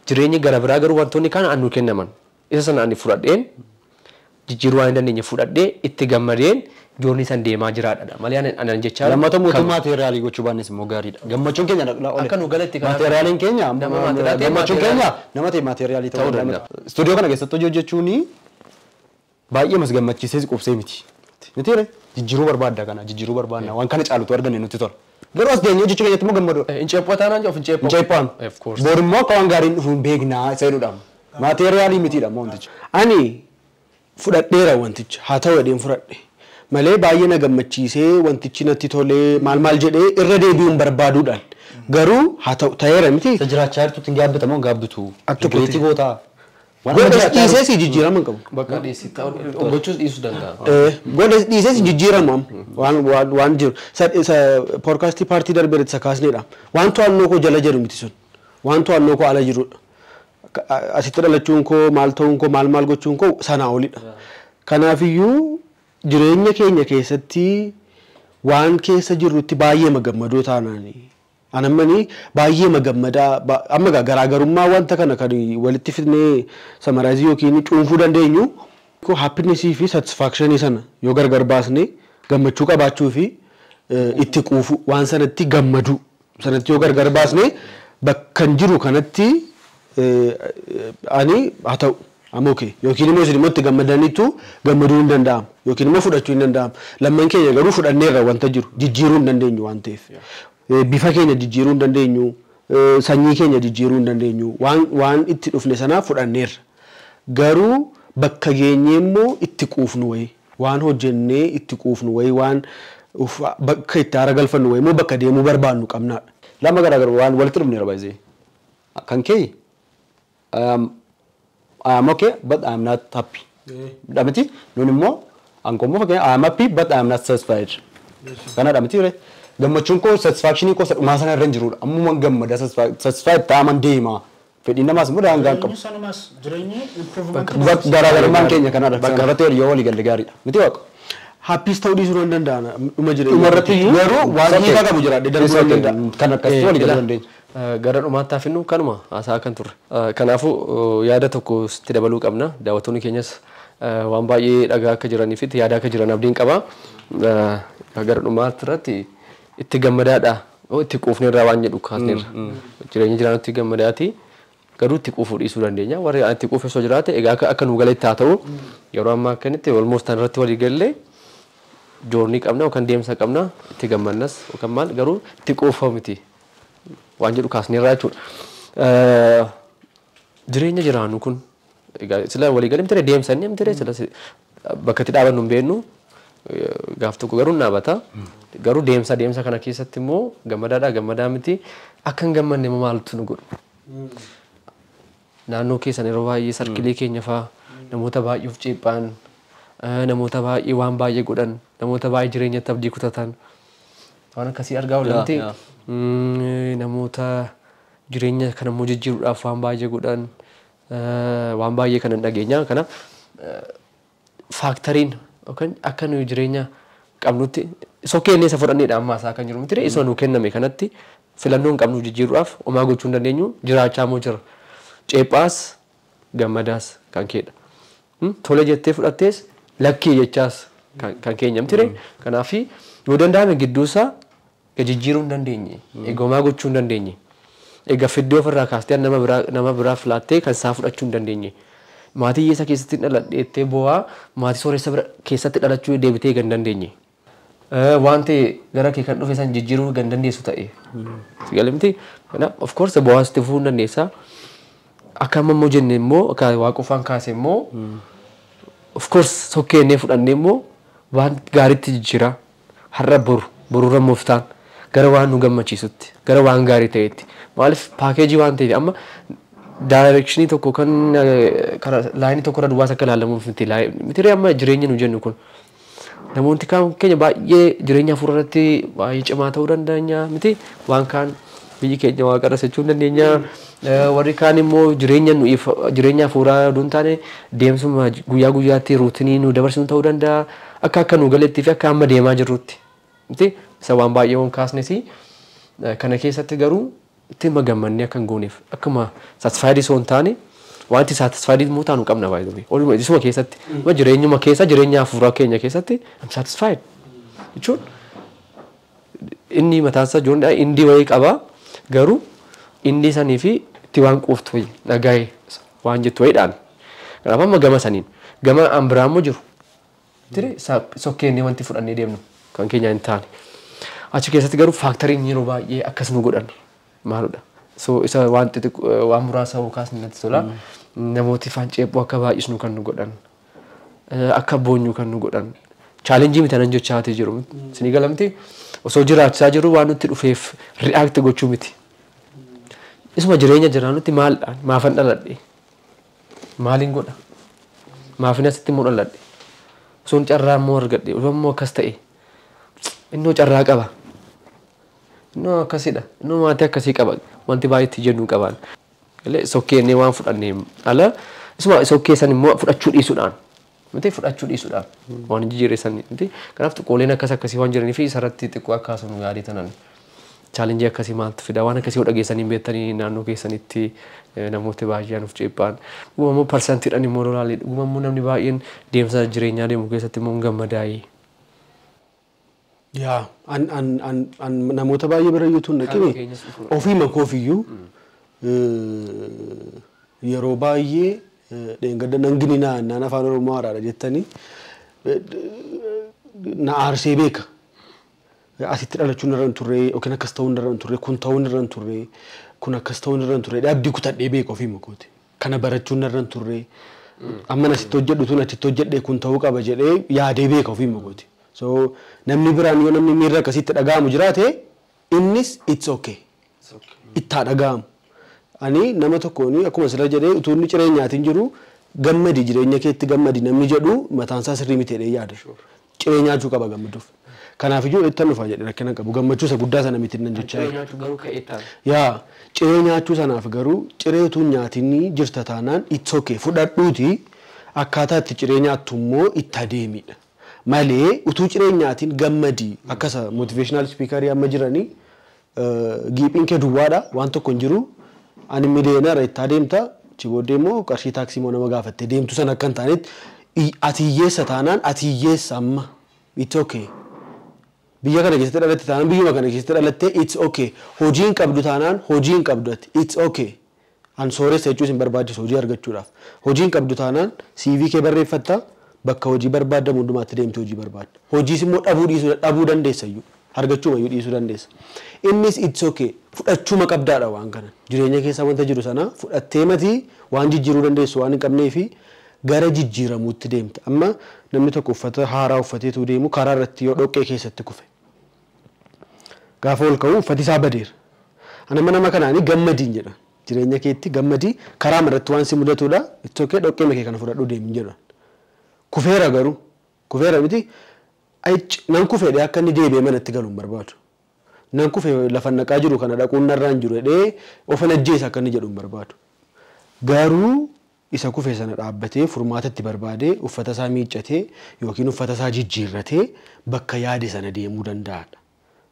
Jireenyi gara biraa garuu wantoonni kaan an nuu kennaman. Isa sana ani fudhadheen jijjiiruu waan hin dandeenye fudhadhee itti gammadeen joorni san deemaa jiraadha. Malee anan jechaa Lammata mootummaa maateeriyaalii gochuu baannes immoo gaariidha. Gammachuun keenya dhaqlaa ole. Akka nu galatti kanaaf Maateeriyaaliin keenya gammachuun keenya nama ta'e maateeriyaalii ta'uu danda'a. Istuudiyoo kana keessatti hojii hojjechuun baay'ee mas gammachiisee qubsee miti. Miti ree jijjiiruu barbaadda kana jijjiiruu barbaadna waan kana caalutu arganne nutti tola. Garuu as deemnee hojjechuu keenyatti immoo gammaduu. Hin ceephataan an of hin ceephaa. Hin ceephaan. Of course. Bor immoo akka waan gaariin dhufu hin beeknaa isa jedhudha. Maateeriyaalii mitiidha immoo wantichi. Ani fudhadheera wanticha haa ta'u jedheen fudhadhe malee baay'ee na gammachiisee wantichi natti tolee maal maal jedhee irra deebi'uun barbaaduudhaan garuu haa ta'u ta'eera miti. Isa jiraachaa jirtutti hin gaabbitamoo hin gaabbitu. Akka tokkotti. Rigireetii gootaa. Waan amma Godhas jiraachaa jirtu. dhiisee si jijjiirama hin qabu. Bakka dhiisii ta'u gochuus dhiisuu danda'a. Godhas dhiisee si jijjiirama waan waan jiru. Isa poodkaastii paartii darbee irratti isa kaasneedha. Waan to'annoo koo jala jiru miti sun. Waan to'annoo koo ala jirudha. Asitti dhalachuun koo maal ta'uun koo maal maal gochuun koo sanaa olidha. Kanaafiyyuu jireenya keenya keessatti waan keessa jirrutti baay'ee magammadoo taanaani. Anammani baay'ee magammadaa amma garaagarummaa wanta kana kan walitti fidnee samaraayizii yookiin cuunfuu dandeenyu happinessii fi satisfakshinii sana yoo gargar baasne gammachuu qabaachuu fi itti quufu, waan sanatti gammadu sanatti yoo gargar baasne, bakka hin jiru kanatti ani haa ta'u amma okay, yookiin immoo isin immoo itti gammadaniitu gammaduu hin danda'amu yookiin immoo fudhachuu hin danda'amu. Lamman keenya garuu fudhanneerra, wanta jiru jijjiiruu hin dandeenyu waan ta'eef. Bifa keenya jijjiiruu hin dandeenyu, sanyii keenya jijjiiruu hin dandeenyu, waan itti dhufne sanaa fudhanneerra. Garuu bakka geenyee immoo itti quufnu wayii, waan hojjennee itti quufnu wayii, waan bakka itti haara galfannu wayii immoo bakka deemuu barbaannu qabnaadha. Lama garaagaru waan walitti dhufneera baay'ee. Kan kee I am okay but I am not happy. Dha miti? Nun immoo anko immoo fakkeenya I am happy but I am not satisfied. Kanadha miti ree? Gammachuun koo satisfaction koo isa dhumaa sana irra hin jirudha. Ammumaan gammada, satisfied ta'aman deema. Fedhiin namaas immoo daangaa hin qabu. Jireenyi sanumas jireenyi improvement. Garaagarummaan keenya kanadha. Bakka irratti yoo walii galle gaariidha. Miti Waaqa? Happy s ta'uu dhiisuu nan danda'a dhuma jireenya. Dhuma irratti iyyuu garuu waan hiika qabu jiraadhe darbuu nan danda'a. Kan akkasitti walii galuu dandeenya. Gara dhumaatti hafinnu kanuma haasaa kan turre. Kanaafuu yaada tokko sitti dabaluu qabna. Daawwattoonni keenyas waan baay'ee dhagaa akka jiranii fi itti yaada akka jiran abdiin qaba. Gara dhumaatti irratti itti gammadaadha. Itti quufneerraa waan jedhu kaasneerra. Jireenya jiraannutti gammadaati. Garuu itti quufuu dhiisuu dandeenya. Warri itti quufe osoo jiraate egaa akka nu galetti haa ta'u, yeroo ammaa akkanitti almost irratti walii gallee journey qabna yookaan deemsa qabna, itti gammannas yookaan maal, garuu itti quufa miti waan jedhu kaasneerraa jechuudha. Jireenya jiraannu kun egaa sila walii galee miti, deemsa inni miti, sila bakka itti dhaabannu hin beeknu, gaaf tokko garuu hin dhaabata. Garuu deemsa kana keessatti immoo gammadaadhaa gammadaa miti, akka hin gammanne immoo maaltu nu godhu? Naannoo keessan yeroo baay'ee circle keenya fa'aa namoota baay'ee of ceephaan, namoota baay'ee waan baay'ee godhan, namoota baay'ee jireenyatti abdii kutatan waan akkasii argaa oolamti. Namoota jireenya kana immoo jijjiiruudhaaf waan baay'ee godhan, waan baay'ee kana hin dhageenya. Kana factor iin yookaan akka nuyi jireenya qabnutti sokkeenee isa fudhanneedha amma isaa kan jiru miti, isa nuu kenname kanatti filannoo hin qabnu, jijjiiruudhaaf homaa gochuu hin dandeenyu, jiraachaa immoo jira. Ceephaas gammadaas kan keedha. Tole jettee fudhattees lakkii jechaas kan keenya miti. Kanaaf yoo danda'ame gidduusaa jijjiiruu hin dandeenye, egaa homaa gochuu hin dandeenye. Egaa fiddee ofirraa kaastee nama biraaf laattee kan isaa fudhachuu hin dandeenye. Maatii hiyyeessa keessatti dhaladheettee bu'aa maatii sooressa bira keessatti dhalachuu deebitee kan dandeenye. Waan ta'e gara kee kan dhufe san jijjiiruu kan dandeessu ta'e. Si galee miti? Kanaaf of course bu'aas itti fufuu hin dandeessa. Akka amma immoo jenne immoo, akka Waaqofaan kaase immoo, of course sokkeenee fudhannee immoo waan gaariitti jijjiira. Har'a boru borurra mooftaan gara waan nu gammachiisutti, gara waan gaarii ta'etti. Maaliif package waan ta'eef amma direction tokko kan karaa line tokko irra duwwaas akka ilaalamuuf miti miti amma jireenya nu jennu kun. Namoonni kaan keenya baay'ee jireenya hafuura irratti baay'ee cimaa ta'uu dandeenya miti, waan kaan biyyi keenya waaqarra jechuu hin dandeenya. Warri kaan immoo jireenya nu jireenya hafuuraa odoo hin taane deemsuma guyyaa guyyaatti routine nu dabarsinu ta'uu danda'a. Akka nu galettii fi akka amma deemaa jirrutti miti, isa waan baay'ee waan kaasnes kana keessatti garuu itti gammannee akka hin gooneef, akkuma satisfied osoo hin taane, wanti satisfied immoo taanu qabna baay'ee. Oluma isuma keessatti jireenyuma keessa, jireenya hafuuraa keenya keessatti I'm satisfied jechuun inni mataan isaa joon indii wayii qaba, garuu inni sanii fi itti waan quuftu wayii dhagaa'ee waan jettu wayiidhaan. Kanaaf amma gama saniin gama an biraa immoo jiru. Tire sokkeenee wanti fudhannee deemnu kan keenya hin taane. Achi keessatti garuu factor iin yeroo baay'ee akkas nu godhan maalidha? So isa waan xixiqqoo waan muraasa kaasni natti tola. Namooti faan ceephoo akka baay'isnu kan nu godhan. Akka boonyu kan nu godhan. Challenge miti anan jechaatee jiru. Isinii galamti, osoo jiraachisaa jiru waan nutti dhufeef react gochuu miti. Isuma jireenya jiraanutti maaldhaan maafan dhaladhe? Maaliin godha? Maafin asitti immoo dhaladhe? Osoon carraa immoo argadhe, osoo immoo akkas ta'e. Innoo carraa qaba. Innoo akkasidha. Innoo maatii akkasii qaba. Wanti baay'ee itti jennu qabaan. Sokkeenee waan fudhannee ala isuma sokkee san immoo fudhachuu dhiisuudhaan. Miti, fudhachuu dhiisuudhaan waan jijjiirre san miti. Kanaaf xiqqooleen akkas akkasii waan jiranii fi isarratti xiqqoo akkaasuma gaarii tanan. Challenge akkasii maaltu fida? Waan akkasii yoo dhageessanii beektanii naannoo keessanitti namooti baay'een of ceephaan. Dhuguma immoo percent iidhaan immoo lolaalee, dhuguma immoo namni baay'een deemsa jireenyaa deemu keessatti immoo hin gammadaayee. Yaa an an an an namoota baay'ee bira iyyuu tun naqime ofii makoofiyyuu yeroo baay'ee dheengadda nangini naan afaan Oromoo haaraadha jettanii na aarsee beeka. Asitti dhalachuun irra hin turre yookiin akkas ta'uun irra hin turre kun ta'uun irra hin turre kun akkas ta'uun irra hin turre abdii kutadhee beeka ofii makooti. Kana barachuun irra hin turre amma asitti hojjedhu tun achitti hojjedhee kun ta'uu qaba jedhee yaadee beeka ofii makooti. So namni biraan yoo namni miirra akkasitti dhaga'amu jiraate innis it's okay. Ittaa dhaga'amu. Ani nama tokkoon akkuma sirra jedhee utuu inni ciree nyaatiin jiru gammadi jireenya keetti gammadi namni jedhu mataan isaa sirrii miti jedhee yaada. Ciree nyaachuu qaba gammaduuf. Kanaafiyyuu ittan dhufa jedhe rakkina qabu gammachuu isa guddaa sana miti nan jechaa. Ciree nyaachuu garuu ka'ee ta'a. Yaa ciree nyaachuu sanaaf garuu ciree utuu nyaatiin jirta taanaan it's okay fudhadhuuti akkaataa itti ciree nyaattu immoo itti adeemidha. Malee utuu ciree nyaatiin gammadii akkasa motivational speakerii amma jiranii giiphiin kee duwwaadha waan tokko hin jiru ani miliyeenara itti adeemta achi booddee immoo qarshii taaksii immoo nama gaafattee deemtu sana akka hin taanetti ati hiyyeessa taanaan ati hiyyeessa amma it's okay. Biyya kana keessatti dhalatte taanaan biyyuma kana keessatti dhalatte it's okay. Hojii hin qabdu taanaan hojii hin qabdu ati it's okay. An sooressa jechuus hin barbaachisu hojii argachuudhaaf. Hojii hin qabdu taanaan CV kee barreeffatta bakka hojii barbaadamu hundumaatti deemte hojii barbaadda. Hojiis immoo dhabuu dhiisuu dhabuu dandeessa iyyuu argachuuma iyyuu dhiisuu dandeessa. Innis it's okay fudhachuuma qabdaadha waan kana. Jireenya keessa wanta jiru sana fudhattee matii waan jijjiiruu dandeessu waan hin qabnee fi gara jijjiiramuutti deemta. Amma namni tokko uffata haaraa uffateetu deemu karaa irratti yoo dhoqqee keessatti kufe. Gaafa ol ka'u uffati isaa badeera. Ani amma nama kanaanii gammadiin jedha. Jireenya keetti gammadii karaa irratti waan si mudatudha. It's okay dhoqqee makee kana fudhadhuu deemi jedha. Kufeera garuu kufeera miti nan kufeedha akka inni deebi'ee manatti galu hin barbaadu. Nan kufee lafa naqaa jiru kana dhaquun narraa hin jiru jedhee of ajjeesa akka inni jedhu hin barbaadu. Garuu isa kufee sana dhaabbatee furmaata itti barbaadee uffata isaa miiccatee yookiin uffata isaa jijjiirratee bakka yaade sana deemuu danda'aadha.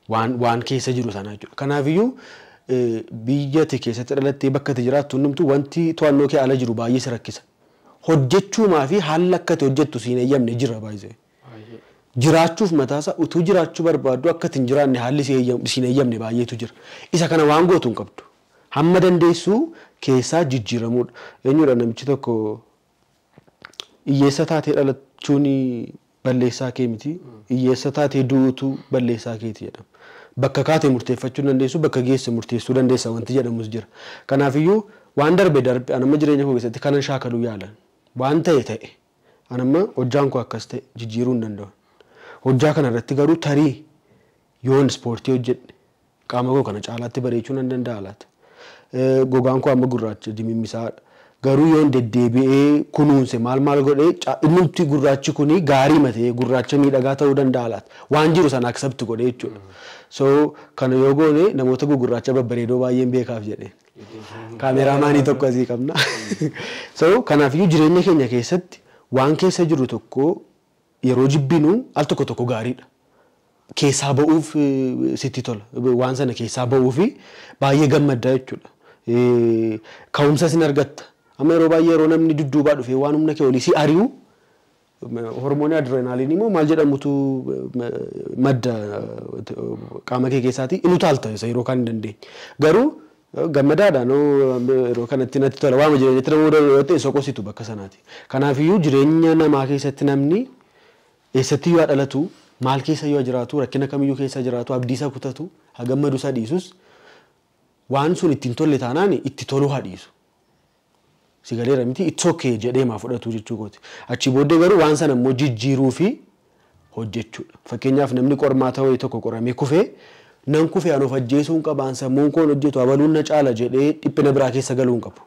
Waan keessa jiru sana jechuudha. Kanaafiyyuu biyya ati keessatti dhalattee bakka ati jiraattu hundumtuu wanti to'annoo kee ala jiru baay'ee si rakkisa. Hojjechuumaa fi haalli akka ati hojjettu siin eeyyamne jira baay'ee. Jiraachuuf mataasaa utuu jiraachuu barbaaddu akka ati hin jiraanne haalli siin eeyyamne baay'eetu jira. Isa kana waan gootu hin qabdu. Hamma dandeessu keessaa jijjiiramuudha. Eenyudha namichi tokko hiyyeessa taatee dhalachuun balleessaa kee miti. Hiyyeessa taatee du'uutu balleessaa keeti jedhama. Bakka kaatee murteeffachuu dandeessu bakka geesse murteessuu dandeessa wanti jedhamus jira. Kanaafiyyuu waan darbe darbe anamma jireenya koo keessatti kanan shaakaluu yaalan waan ta'e ta'e anamma hojjaan koo akkas ta'e jijjiiruu hin danda'u. Hojjaa kana irratti garuu tarii yoon ispoortii hojjedhe qaama koo kana caalaatti bareechuu nan danda'a laata. Gogaan koo amma gurraacha dimimmisaadha. Garuu yoon deddeebi'ee kunuunse maal maal godhee innumti gurraachi kuni gaarii matee gurraacha miidhagaa ta'uu danda'a laata. Waan jiru sana accept godhee jechuudha. So kana yoo goone namoota gugurraacha babbareedoo baay'een beekaaf jedhee. Kaameraamaanii tokko asii qabna. So kanaafiyyuu jireenya keenya keessatti waan keessa jiru tokko yeroo jibbinu al tokko tokko gaariidha. Keessaa ba'uuf sitti tola. Waan sana keessaa ba'uuf baay'ee gammaddaa jechuudha. Ka'umsa sin argatta. Amma yeroo baay'ee yeroo namni dudduubaa dhufee waan humna kee olii si ari'u hormoonii adrenaalin immoo maal jedhamutu madda qaama kee keessaati inni utaalta isa yeroo kaan hin dandeenye. Garuu gammadaadhaan yeroo kanatti natti tola waama jireenyatti nama yoo ta'e soqositu bakka sanaati. Kanaafiyyuu jireenya namaa keessatti namni eessatti yoo dhalatu maal keessa yoo jiraatu rakkina kamiyyuu keessa jiraatu abdii isaa kutatu haa gammadu isaa dhiisus waan sun ittiin tolle taanaan itti toluu haa dhiisu. Si galeera miti it's okay jedhee maa fudhatu jechuu kooti. Achi booddee garuu waan sana immoo jijjiiruu fi hojjechuudha. Fakkeenyaaf namni qormaata wayii tokko qoramee kufee nan kufee an of ajjeesuu hin qabaan sammuun koon hojjetu abaluun na caala jedhee dhiphina biraa keessa galuu hin qabu.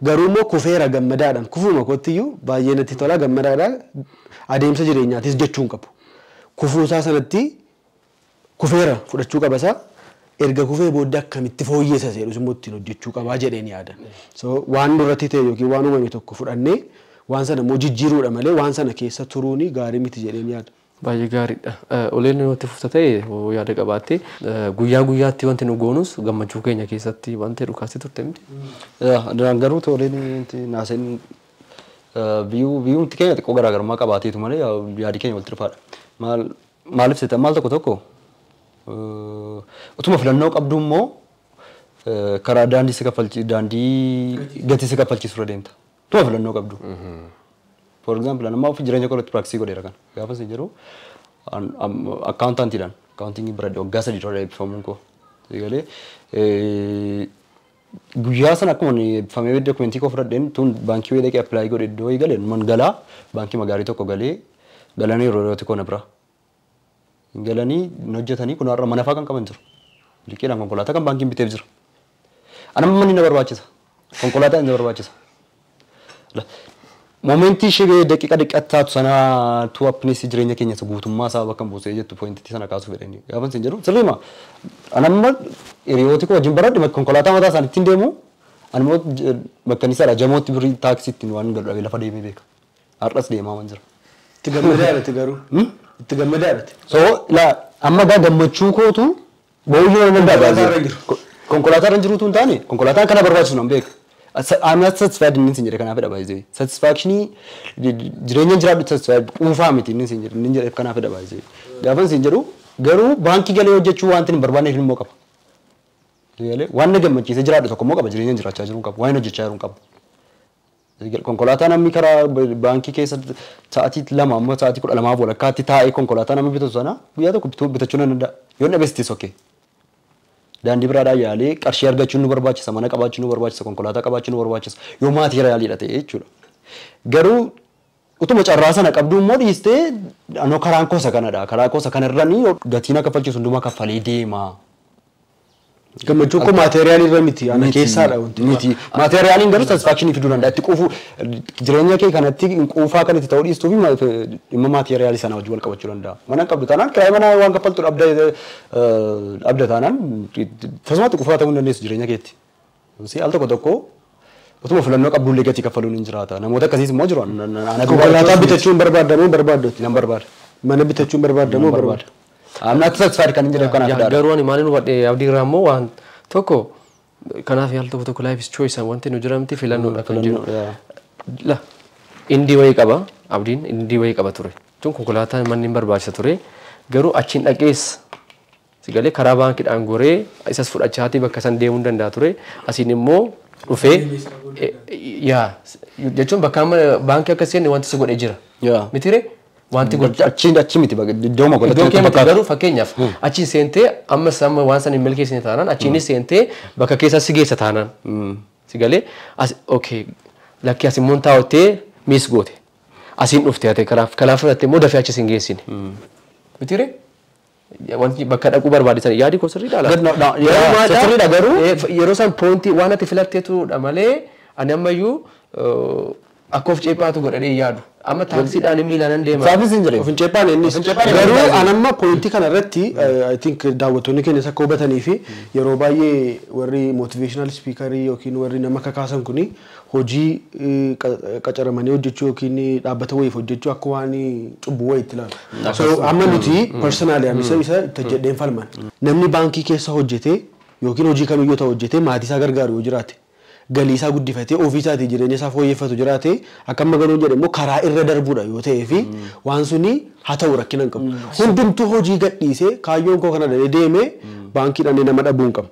Garuu immoo kufeera gammadaadhaan kufuma kottiyyuu baay'ee natti tola gammadaadhaan adeemsa jireenyaatis jechuu hin qabu. Kufuusaa sanatti kufeera fudhachuu qaba isaa erga kufee booddee akkamitti fooyyessa jedhus immoo ittiin hojjechuu qabaa jedheen yaada. So waan nurratti ta'e yookiin waan uumame tokko fudhannee waan sana immoo jijjiiruudha malee waan sana keessa turuun gaarii miti jedheen yaada. Baay'ee gaariidha. Oleen nuti fufta ta'e yaada qabaatte guyyaa guyyaatti wanti nu goonus gammachuu keenya keessatti wanti dhukaasii turte miti. Duraan garuu toleen naaseen biyyuumti keenya xiqqoo garaagarummaa qabaateetu malee yaadi keenya walitti dhufaadha. Maal Maaliif seeta maal tokko tokko utuma filannoo qabdu immoo karaa daandii si kaffalchi daandii gatii si kaffalchiisu irra deemta. Utuma filannoo qabdu. For example, nama of jireenya koo irratti practice godheera kana. Gaafa isin jedhu accountantiidhaan accountingii bira waggaa 3 dura eebbifamuun koo. Egalee guyyaa sana akkuma eebbifamee dokumentii koo fudhadheen tun baankii wayii dhaqee apply godhe iddoo wayii galee man galaa baankii magaarii tokko galee galanii yeroo yerootti koo na bira. Galanii hojjetanii kun har'a mana fa'aa kan qaban jiru. Liqiidhaan konkolaataa kan baankiin biteef jira. Anamma manni na barbaachisa. Konkolaataan na barbaachisa. Momentii ishee daqiiqa daqiiqatti taatu sana tu happiness jireenya keenya isa guutummaa isaa bakka buusee jettu pointitti sana kaasuu fedhanii. Gaafa isin jedhu sirriima. Anamma hiriyooti koo wajjin baradhe konkolaataa mataa isaanii ittiin deemu animmoo bakka inni isaadha jamootti birrii taaksii ittiin waan galu dhabee lafa deemee beeka. Har'as deemaa waan jira. Itti gammadaa jirti garuu. Itti gammadaa jirti. So la amma gaa gammachuu kootu booyyee nan danda'a. Konkolaataa irra jiruutu hin taane konkolaataan kana barbaachisu nan beeka. I'm not satisfied inni sin jedhe kanaafidha baay'ee. Satisfactionii jireenya jiraadhu satisfied quufaa miti inni sin jedhe inni jedhe kanaafidha baay'ee. Gaafa sin jedhu garuu baankii galee hojjechuu wanti hin barbaanneef immoo qaba. Galee waan na gammachiisee jiraadhu tokko immoo qaba jireenya jiraachaa jiru qaba waan hojjechaa jiru qaba. Konkolaataa namni karaa baankii keessa sa'aatii 2 amma sa'aatii 12 walakkaatti taa'ee konkolaataa namni bitatu sana guyyaa tokko bitachuu nan danda'a. Yoo dhabeessis okay. Daandii biraadhaa yaalee qarshii argachuun nu barbaachisa, mana qabaachuun nu barbaachisa, konkolaataa qabaachuun nu barbaachisa. Yoo maatii reyaaliidha ta'e jechuudha. Garuu utuma carraa sana qabdu immoo dhiistee anoo karaan kosa kanadha. Karaa kosa kanarranii gatiin akka kaffalchiisu hundumaa kaffalee deema. Gammachuu koo maateriyaalii irra miti ana keessaadha wanti. Miti. Maateriyaaliin garuu satisfaakshinii fiduu danda'a. Itti quufuu jireenya kee kanatti quufaa kan itti ta'uu dhiistuu fi dhimma maateriyaalii sana wajjin wal qabachuu danda'a. Mana qabdu taanaan kiraayii mana waan kaffaltu dhabda taanaan tasumatti quufaa ta'uu hin dandeessu jireenya keetti. Si al tokko tokko utuma filannoo qabdullee gatii kaffaluun hin jiraata. Namoota akkasiis immoo jiru. Konkolaataa bitachuun barbaadamoo barbaaddooti? Nan barbaada. Mana bitachuun barbaadamoo barbaada? I'm not satisfied kan hin jedhe kanaaf daadha. Garuu ani maaliin hubadhe abdii irraa immoo waan tokko kanaaf yaal tokko tokko life is choice wanti nu jiramti filannoodha kan jiru. La indii wayii qaba abdiin indii wayii qaba ture. Tun konkolaataan manni hin barbaachisa ture garuu achiin dhaqees si galee karaa baankiidhaan goree isas fudhachaatii bakka san deemuu hin danda'a ture. Asiin immoo dhufee yaa jechuun bakka amma baankii akka seenne wanti si godhee jira. Mitiree? Wanti godhe achi miti iddooma godhatti. Iddoo kee miti garuu fakkeenyaaf achiin seentee ammas amma waan san hin milkeessine taanaan achiinis seentee bakka keessa si geessa taanaan. Si galee as okay lakkii as immoo taa'uttee miis goote. Asiin dhufte ate kanaaf fudhatte immoo dafee achi sin geessine. Mitiree? Wanti bakka dhaquu barbaadisan yaadi koo sirriidha laata? Sirriidha garuu yeroo san pointii waan ati filatteetudha malee ani ammayyuu akka of ceephaatu godhadhee yaadu. Amma taaksiidhaan miilaan nan deema. Saafis hin jedhe. Of hin ceephaan innis. Garuu anamma pointii kana irratti I think daawwattoonni keenyas akka hubatanii fi yeroo baay'ee warri motivational speakerii yookiin warri nama kakaasan kuni hojii qacaramanii hojjechuu yookiin dhaabbata wayiif hojjechuu akka waan cubbuu wayiitti ilaalu. So amma nuti personally ani isa itti jedheen falman. Namni baankii keessa hojjetee yookiin hojii kamiyyuu ta'u hojjetee maatii isaa gargaaru yoo jiraate galii isaa guddifatee ofii isaatii jireenya isaa fooyyeffatu jiraate akka amma galuun jedhe immoo karaa irra darbuudha yoo ta'ee fi waan suni haa ta'u rakkina hin qabu. Hundumtuu hojii gadhiisee kaayyoon koo kana dhalee deemee baankiidhaan nama dhabuu hin qabu.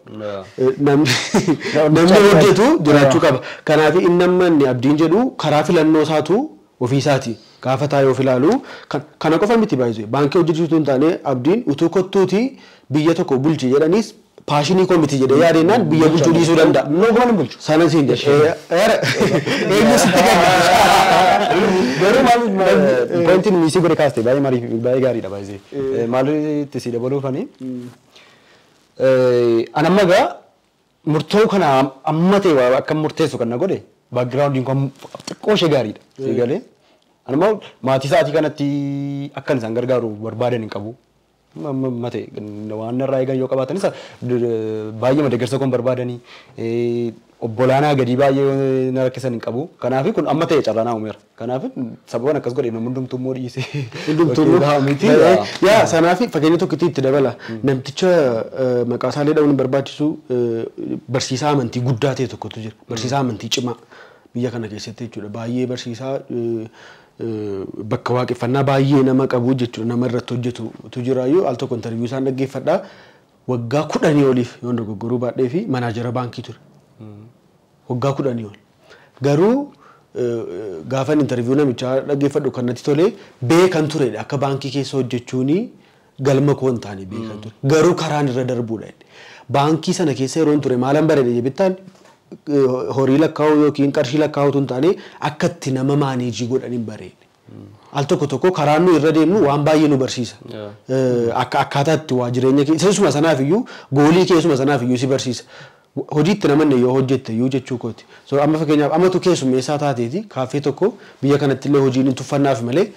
Namni hojjetu jiraachuu qaba. Kanaaf inni amma inni abdiin jedhu karaa filannoo isaatu ofii isaati. Gaafa taa'ee of ilaalu kana qofa miti baay'isee baankii hojjechiisuu hin taane abdiin utuu kottuutii biyya tokko bulchi jedhanis paashinii koo miti jedhee yaadennaan biyya bulchuu dhiisuu danda'a. Looguma hin bulchu. Sana siin jedhe. Eenyu sitti kenna? Garuu maal pointiin miisii godhe kaaste baay'ee marii baay'ee gaariidha baay'ee. Maalitti si dabaluufani? An amma gaa murtoo kana amma ta'e akka murteessu kan na godhe backgroundiin kun xiqqoo ishee gaariidha. Si galee? An immoo maatii isaatii kanatti akkan isaan gargaaru barbaadan hin qabu. Mate waan irraa eegan yoo qabaatanis baay'ee deeggarsa kun barbaadanii obbolaanaa gadi baay'ee na rakkisan hin qabu. Kanaaf kun amma ta'e carraa naa uumeera. Kanaaf sababan akkas godhe namni hundumtuu immoo dhiisee. Hundumtuu immoo miti. Yaa sanaaf fakkeenya tokkotti itti dabala. Namticha maqaa isaallee dhabuun hin barbaachisu barsiisaa amantii guddaa ta'e tokkotu jira. Barsiisaa amantii cimaa biyya kana keessatti jechuudha. Baay'ee barsiisaa bakka waaqeffannaa baay'ee nama qabu jechuudha nama irratti hojjetu jiraayyuu al tokko interview isaan dhaggeeffadhaa waggaa 10 oliif yoon dogoggoruu baadhee fi manaajara baankii ture. Waggaa 10 ol. Garuu gaafan interview namichaa dhaggeeffadhu kan natti tole beekan turedha akka baankii keessa hojjechuuni galma koo hin taane beekan ture. Garuu karaan irra darbuudha. Baankii sana keessa yeroon ture maalan bareede jettaan horii lakkaa'uu yookiin qarshii lakkaa'uu tun taane akka itti nama maaneejii godhan hin bareede. Al tokko tokko karaan nu irra deemnu waan baay'ee nu barsiisa. Akka akkaataa itti waa jireenya keessuma sanaaf iyyuu goolii keessuma sanaaf iyyuu si barsiisa. Hojii itti namanne yoo hojjette iyyuu jechuu kooti. So amma fakkeenyaaf amatu keessummeessaa taateeti kaaffee tokko biyya kanatti illee hojiin hin tuffannaaf malee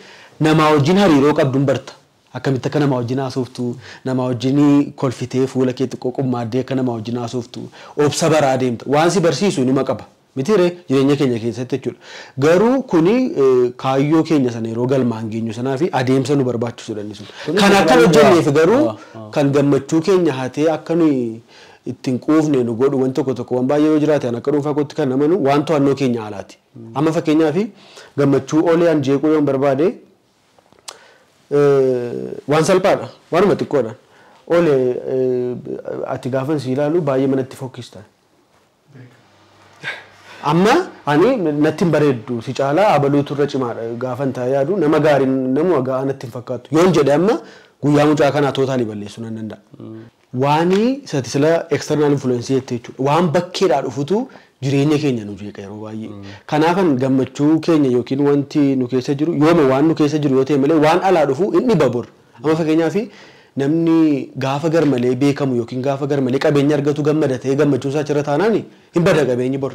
namaa wajjin hariiroo qabduun barta. Akkamitti akka nama wajjin haasoftu, nama wajjin kolfitee fuula kee xiqqoo qummaaddee akka nama wajjin haasoftu, obsa baraa deemta. Waan si barsiisu nima qaba. Mitiiree jireenya keenya keessatti jechuudha. Garuu kuni kaayyoo keenya sana yeroo galmaan geenyu sanaa fi adeemsa nu barbaachisudha inni sun. Kan akka hojjenneef garuu kan gammachuu keenya hatee akka nuyi ittiin quufne nu godhu wanti tokko tokko waan baay'ee yoo jiraate akka dhuunfaa kootti kan namanu waan to'annoo keenya alaati. Amma fakkeenyaaf gammachuu oolee an jeequu yoon barbaade waan salphaadha waanuma xiqqoodhaan. Oolee ati gaafan si ilaalu baay'ee manatti fokkista. Amma ani natti hin bareeddu si caalaa abaluutu irra cimaadha gaafan taa'ee yaadu nama gaariin namuma gahaa natti hin fakkaatu. Yoon jedhe amma guyyaa mucaa kanaa tootaalii balleessuu nan danda'a. Waani isatti sila external influence jettee jechuudha. Waan bakkeedhaa dhufutu jireenya keenya nu jeeqa yeroo baay'ee. Kanaafan gammachuu keenya yookiin wanti nu keessa jiru yooma waan nu keessa jiru yoo ta'e malee waan alaa dhufu inni babor. Amma fakkeenyaaf namni gaafa garmalee beekamu yookiin gaafa garmalee qabeenya argatu gammada ta'ee gammachuun isaa achirra taanaan hin bada qabeenyi bor.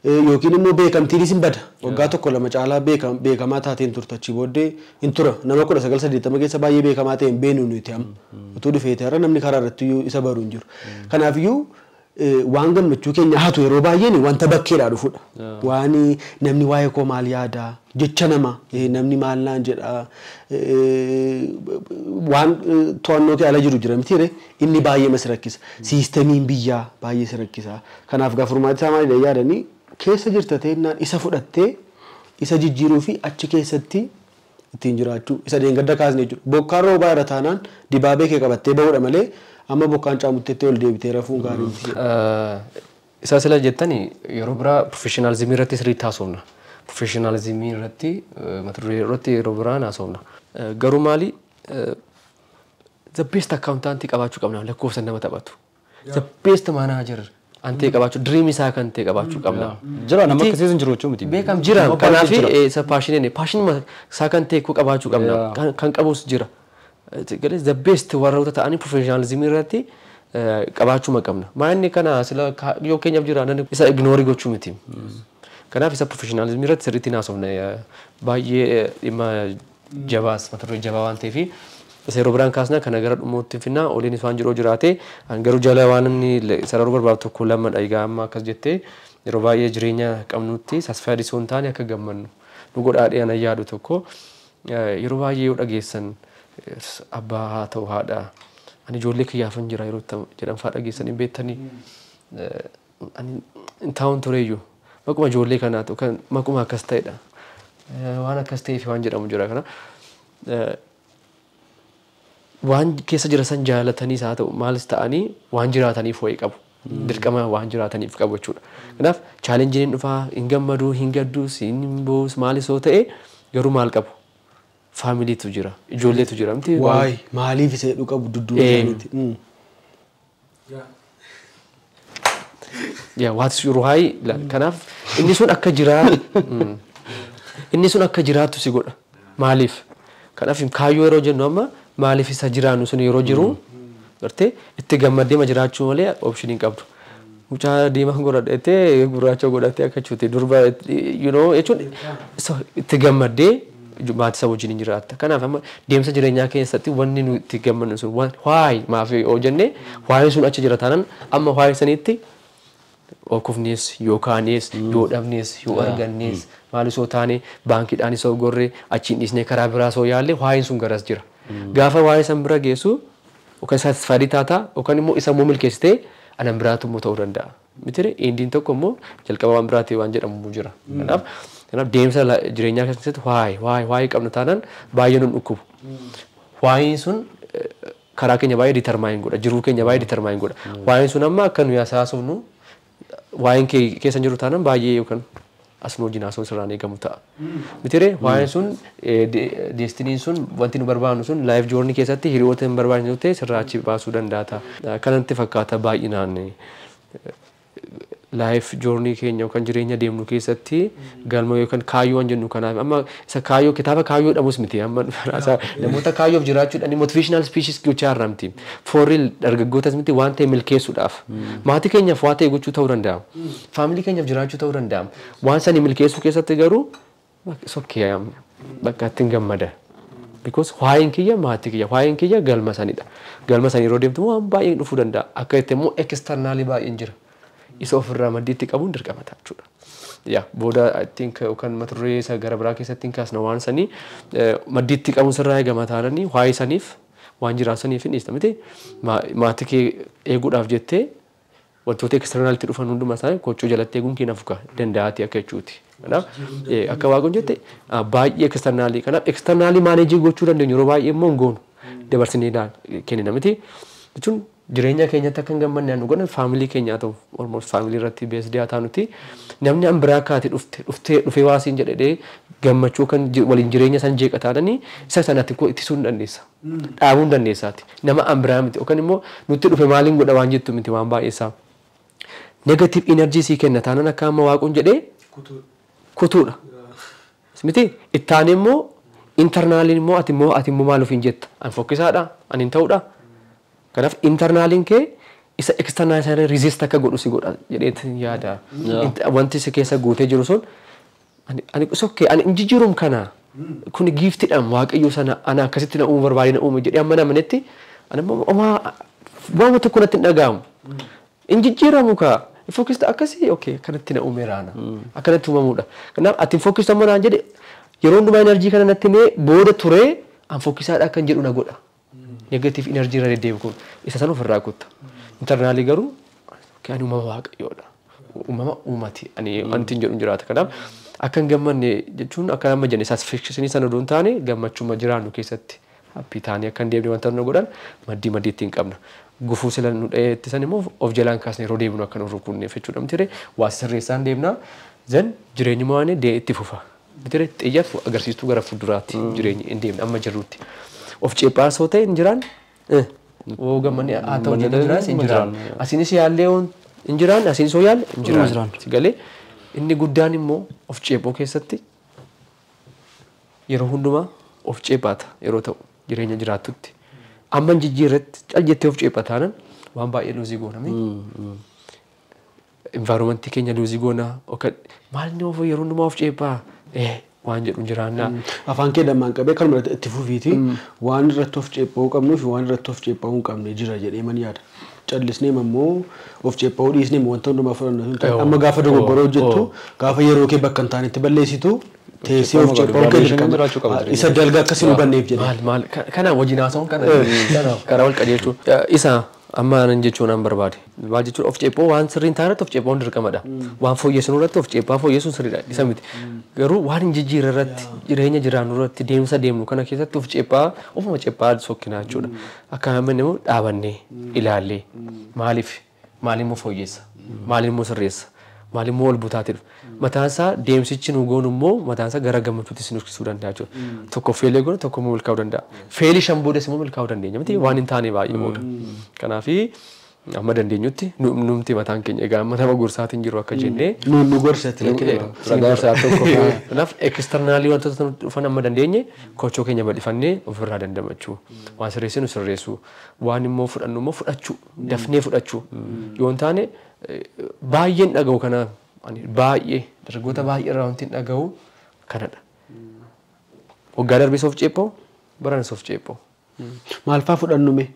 Yookiin immoo beekamtiinis hin bada. Waggaa tokko lama caalaa beekamaa taateen turte achii booddee hin tura. Nama 1980 keessa baay'ee beekamaa ta'e hin beenu nuti amma. Utuu dhufee ta'eera namni karaa irratti isa baruu hin jiru. Kanaafiyyuu waan gammachuu keenya hatu yeroo baay'een wanta bakkeedhaa dhufudha. Waan namni waa'ee koo maal yaada jecha nama namni maal naan jedha waan to'annoo kee ala jiru jira mitiire inni baay'ee si rakkisa. Siistamiin biyyaa baay'ee si rakkisa. Kanaaf gaafurmaati isaa maalidha yaadanii keessa jirta ta'ennaan isa fudhattee isa jijjiiruu fi achi keessatti ittiin jiraachuu isa deengadda kaasne jechuudha. Bokkaan roobaa irra taanaan dibaabee kee qabattee bahuudha malee amma bokkaan caamutteetti ol deebitee rafuun gaarii miti. Isa sila jettani yeroo biraa professionalismii irratti sirriitti haasofna. Professionalismii irratti mata duree irratti yeroo biraa haasofna. Garuu maali the best accountant qabaachuu qabna lakkoofsa nama taphatu. The best manager antee qabaachuu dream isaa kan ta'e qabaachuu qabna. Jira nama akkasiis hin jiru jechuu miti. Beekam jira kanaaf isa passion isaa kan ta'e koo qabaachuu qabna kan qabus jira. The best warroota ta'anii professionalism irratti qabaachuu qabna. Maanni kana sila yoo keenyaaf jira namni isa ignore gochuu miti. Kanaaf isa professionalism irratti sirriitti haasofna baay'ee dhimma jabaas mata duree jabaa waan ta'eef isa yeroo biraan kaasna kana gara dhumootti finna oliin waan jiru jiraate garuu jala waan inni sararuu barbaadu tokko lamadha egaa amma akkas jettee yeroo baay'ee jireenya qabnutti satisfied osoo hin taane akka gammannu nu godhaadhee ana yaadu tokko yeroo baay'ee yoo dhageessan abbaa haa ta'u haadha ani ijoollee kiyyaafan jira yeroo jedhan fa'aa dhageessan hin beektanii ani hin taa'uun tureyyuu maquma ijoollee kanaa ta'u kan maquma akkas ta'edha waan akkas ta'eef waan jedhamu jira kana waan keessa jira san jaalataniis haa ta'u maalis ta'anii waan jiraataniif ho'i qabu. Dirqama waan jiraataniif qabu jechuudha. Kanaaf chaalenjiin hin dhufaa, hin gammaduu, hin gadduus, hin boos, maalis yoo ta'e garuu maal qabu? Faamiliitu jira, ijoolleetu jira miti. Waay maaliif isa jedhu qabu dudduuba isaaniiti. Yaa what is your why? Kanaaf inni sun akka jiraa inni sun akka jiraattu si godha. Maaliif? Kanaaf kaayyoo yeroo jennu amma maaliif isa jiraannu sun yeroo jiru gartee itti gammaddee ma jiraachuu malee option hin qabdu. Mucaa diimaa godhadhettee gurraacha godhattee akka jechuuti durba you know jechuun itti gammaddee maatii isa wajjin hin jiraatta. Kanaaf amma deemsa jireenyaa keessatti wanni nu itti gammannu sun why maaf yoo jenne why sun achi jira taanaan amma why sanitti kufnees yoo kaanees yoo dhabnees yoo argannees maalis yoo taane baankiidhaanis yoo gorree achiin dhiisnee karaa biraas yoo yaalle why sun garas jira. Gaafa waa'ee san bira geessu yookaan satisfaayidii taataa yookaan immoo isa immoo milkeessitee anan biraatu immoo ta'uu danda'a. Mitire indiin tokko immoo jalqaba waan biraati waan jedhamu jira. Kanaaf Kanaaf deemsa jireenyaa keessatti why qabnu taanaan baay'ee nun dhukkubu. Whyn sun karaa keenya baay'ee determine godha, jiruu keenya baay'ee determine godha. Whyn sun amma akka nuyi haasofnu whyn keessa jiru taanaan baay'ee yookaan as nu wajjin haasawuu sirraan eegamu ta'a. Mitiree whyn sun destinyn sun wanti nu barbaadnu sun life journey keessatti hiriyoota hin barbaadne ta'e sirraa achi baasuu danda'a ta'a. Kanatti fakkaata baay'inaan life journey keenya yookaan jireenya deemnu keessatti galma yookaan kaayyoo waan jennu kanaaf amma isa kaayyoo kitaaba kaayyoo dhamus miti amma namoota kaayyoof jiraachuudhaan motivational speeches gochaa irraa miti. For real dargaggootas miti waan ta'e milkeessuudhaaf. Maatii keenyaaf waa ta'e gochuu ta'uu danda'a. Family keenyaaf jiraachuu ta'uu danda'a. Waan sani milkeessuu keessatti garuu sokkee bakka ittiin gammada. Because whyn kiyya maatii kiyya, whyn kiyya galma sanidha. Galma sanii yeroo deemtu waan baay'een dhufuu danda'a. Akka itti immoo externally baay'een jira. Isa ofirraa maddiitti qabuun dirqama ta'a jechuudha. Yaa booda I think yookaan mata duree isa gara biraa keessatti hin kaasna waan sanii maddiitti qabuun sirraa eegama taananii why saniif waan jiraasaniif hin dhiista miti maatii kee eeguudhaaf jettee wantoota externalitti dhufan hundumaa isaanii kochoo jalatti eeguun kee nafuka danda'aati akka jechuuti. Kanaaf akka waaqoon jette baay'ee externally kanaaf externally manage gochuu dandeenyu yeroo baay'ee immoo hin goonu dabarsinee kennina miti jechuun jireenya keenyatti akka hin gammanne nu godhan family keenya haa ta'u almost family irratti based haa taanuti namni an biraa kaate dhufte dhuftee dhufee waa siin jedhee gammachuu kan waliin jireenya san jeeqa taananii isa sanatti ittisuu hin dandeessa. Dhaabuu hin dandeessaati. Nama an biraa miti yookaan immoo nutti dhufe maaliin godha waan jettu miti waan baay'eessaa. Negative energy sii kenna taanan akka amma waaqoon jedhee kutuudha. Miti ittaanee immoo internaliin immoo ati immoo maal ofiin jetta an fokkisaadha an hin ta'uudha. Kanaaf internaliin kee isa external sana resist akka godhu si godha jedheetin yaada. Wanti si keessa guutee jiru sun ani sokkee ani hin jijjiirum kana kun giftidhaan waaqayyo sana ana akkasitti na uumu barbaade na uume jedhee amma namanetti ani immoo waan tokko natti hin dhaga'amu. Hin jijjiiramu kaa. Fokkista akkasii okay akkanatti na uume raana akkanatti uumamuudha. Kanaaf ati fokkista ammoo naan jedhe yeroo hundumaa energy kana natti himee booda turee an fokkisaadha akkan jedhu na godha. Negative energy irra deddeebi'u kun isa sana ofirraa kutta. Internally garuu ani uumama waaqayyoodha. Uumama uumati ani wanti hin jedhu jiraata. Kanaaf akka hin gammanne jechuun akka amma jenne satisfaction sana odoo hin taane gammachuma jiraannu keessatti happy taanee akka hin deemne wanta nu godhan maddii maddiitti hin qabna. Gufuu sila nu dha'ee ittisan immoo of jalaan kaasne yeroo deemnu akka nu rukunneef jechuudha. Miti waa sirreessaan deemna zan jireenyuma waan itti fufa. Miti xiyya agarsiistuu gara fuulduraatti jireenyi hin deemne amma jirrutti. Of ceephaasoo ta'e hin jiraan oo gammanni haa ta'u jedhee jiraas hin jiraan. Asiinis yaallee hin jiraan asiinis hoo yaalle hin jiraan. Galee inni guddaan immoo of ceephoo keessatti yeroo hundumaa of ceephaata yeroo ta'u jireenya jiraattutti. Amma hin jijjiirratti cal jettee of ceephataanan waan baay'ee lose gooname. Environmentii keenya lose goona. Maal inni of yeroo hundumaa of ceephaa waan jedhu jiraannaa. Afaan kee dammaan qabee kanuma itti fufiiti waan irratti of ceepha'uu qabnuu fi waan irratti of ceepha'uu hin qabne jira jedhee man yaada. Callisnee immoo of ceepha'uu dhiisnee wanta hundumaa fudhannu sun amma gaafa dogoggora hojjettu gaafa yeroo kee bakka hin taanetti balleessitu teessee of ceepha'uu kee dirqama isa dalga akkasii nu banneef jedhe. Maal maal kana wajjin haasa'uun kana karaa wal qajeelchuu isa amma anan jechuun an barbaade. Maal jechuun of ceephoo waan sirriin taanatti of ceephoon dirqamadha. Waan fooyyessinu irratti of ceephaa fooyyessuun sirriidha isa miti. Garuu waan hin jijjiirre irratti jireenya jiraannu irratti deemsa deemnu kana keessatti of ceephaa ofuma ceephaa sokkinaa jechuudha. Akka amma immoo dhaabannee ilaallee maaliif maaliin immoo fooyyessa maaliin immoo sirreessa maaliin immoo ol butaatee dhufa. Mataan isaa deemsichi nu goonu immoo mataan isaa gara gammachuutti nu harkisuu danda'a jechuudha. Tokko fail goonu tokko immoo milkaa'uu danda'a. Fail 5 boodas immoo milkaa'uu dandeenya miti waan hin taane baay'ee booda. Kanaafi amma dandeenyutti numti mataan keenya egaa amma nama gorsaatiin jiru akka jennee. Nu gorsatti lakkee. Gorsaa tokko. Kanaaf externally wantoota nutti dhufan amma dandeenye kochoo keenya bal'ifannee ofirraa dandamachuu. Waan sirreessinu sirreessuu. Waan immoo fudhannu immoo fudhachuu. Dafnee fudhachuu. Yoo hin taane baay'een dhaga'u kanaaf ani baay'ee dargaggoota baay'ee irraa wanti dhaga'u kanadha. Waggaa darbee of ceephoo baranas of ceephoo. Maal fa'aa fudhannu mee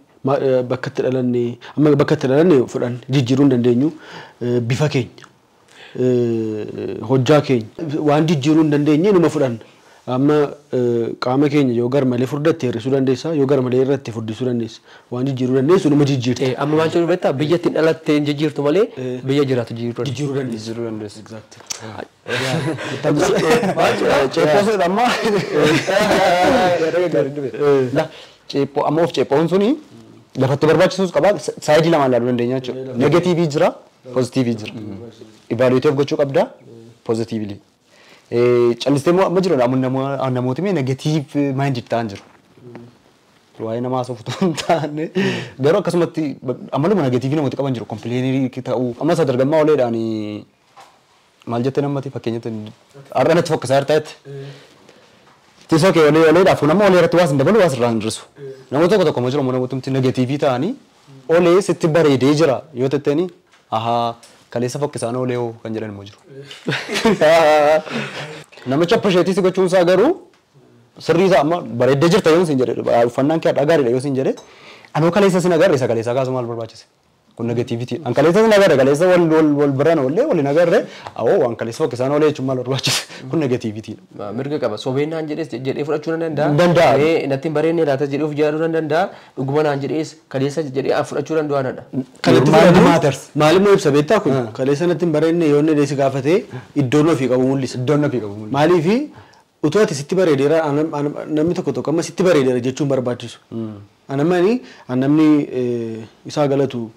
bakka itti dhalanne amma bakka itti dhalanne fudhanne jijjiiruu hin dandeenyu bifa keenya hojjaa keenya waan jijjiiruu hin dandeenye numa fudhanna. Amma qaama keenya yoo garmalee furdatte hir'isuu dandeessa, yoo garmalee irratti furdisuu dandeessa. Waan jijjiiruu dandeessu numa jijjiirti. Amma maal jedhu beektaa biyya ittiin dhalatte hin jijjiirtu malee biyya jiraatu jijjiiruu dandeessa. Jijjiiruu dandeessa. Exactly. Ceephoo sun amma ceephoo amma of ceephoon suni lafatti barbaachisus qaba saayidii lamaan ilaaluu dandeenya jechuudha. Negatiivii jira, poozitiivii jira. Evaluate of gochuu qabda, poozitiivili. Callistee immoo amma jiru namooti mee negative minded ta'an jiru. Waa'ee namaa haasoftu hin taane garuu akkasumatti amaluma negatiivii namooti qaban jiru kompileerii ta'uu amma sadargammaa oleedhaan maal jettee namatti fakkeenyatti har'a natti fokkisaa jirta jette. Tisoo kee olee oleedhaaf nama olee irratti waas hin dabalu waas irraa hin hir'isu. Namoota tokko tokko immoo jiru namoota negatiivii ta'anii olee sitti bareedee jira yoo tetteeni ahaa kaleessa fokkisaan olee hoo kan jedhan immoo jiru. Namicha appreciate si gochuun isaa garuu sirrii isaa amma bareeddee jirta yoo siin jedhe uffannaan kee hadhaa gaariidha yoo siin jedhe anoo kaleessa sin agarre isa kaleessaa kaasu maal barbaachise? Kun negatiiviti. An kaleessa sin agarre kaleessa wal wal wal biraan oollee wal hin agarre awoo waan kaleessa fokkisaan oolee jechuun maal barbaachise? Kun negatiiviti. Mirga qaba. Sobeen naan jedhees jedhee fudhachuu nan danda'a. Danda'a. Natti hin bareedne laata jedhee of jaaluu nan danda'a. Dhuguma naan jedhees kaleessa jedhee fudhachuu danda'u anadha. Kanatti Mind fudhatu matters. Maalimmoo ibsa beektaa kun kaleessa natti hin bareedne yoo inni si gaafatee iddoon ofii qabu mul'isa. Iddoon ofii qabu mul'isa. Maaliifi utuu ati sitti bareedeera namni tokko tokko amma sitti bareedeera jechuun barbaachisu. Anamani namni isaa galatu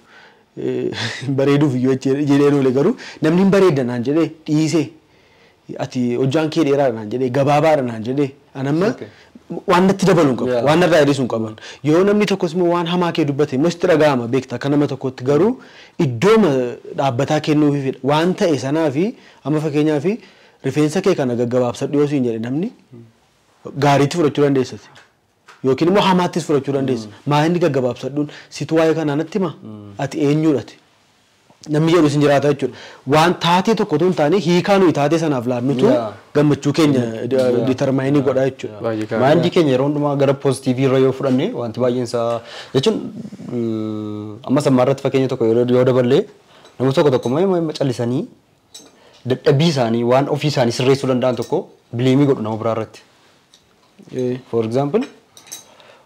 bareeduuf iyyuu jedhee oole garuu namni hin bareedda naan jedhee dhiisee ati hojjaan kee dheeraadha naan jedhee gabaabaadha naan jedhee anamma waan natti dabalu hin qabu waan narraa hir'isu hin qaban yoo namni tokkos immoo waan hamaa kee dubbate immoo sitti dhaga'ama beekta akka nama tokkotti garuu iddooma dhaabbataa kennuufii fedha waan ta'e sanaa fi amma fakkeenyaa fi rifeensa kee kana gaggabaabsadhu yoo siin jedhe namni gaariitti fudhachuu dandeessati. Yookiin immoo hamaattis fudhachuu dandeessa. Maa inni gaggabaabsadhuun situ waa'ee kanaa natti hima ati eenyuudhati. Namni jedhu sin jiraata jechuudha. Waan taatee tokko otoo hin taane hiikaa nuyi taatee sanaaf laannutu gammachuu keenya determaayinii godha jechuudha. Maayindii keenya yeroo hundumaa gara poozitiivii irra yoo fudhanne wanti baay'een isaa jechuun amma sammaa irratti fakkeenya tokko yoo daballee namoota tokko tokko immoo callisanii dadhabbii isaanii waan ofii isaanii sirreessuu danda'an tokko bileemii godhu nama biraa irratti. For example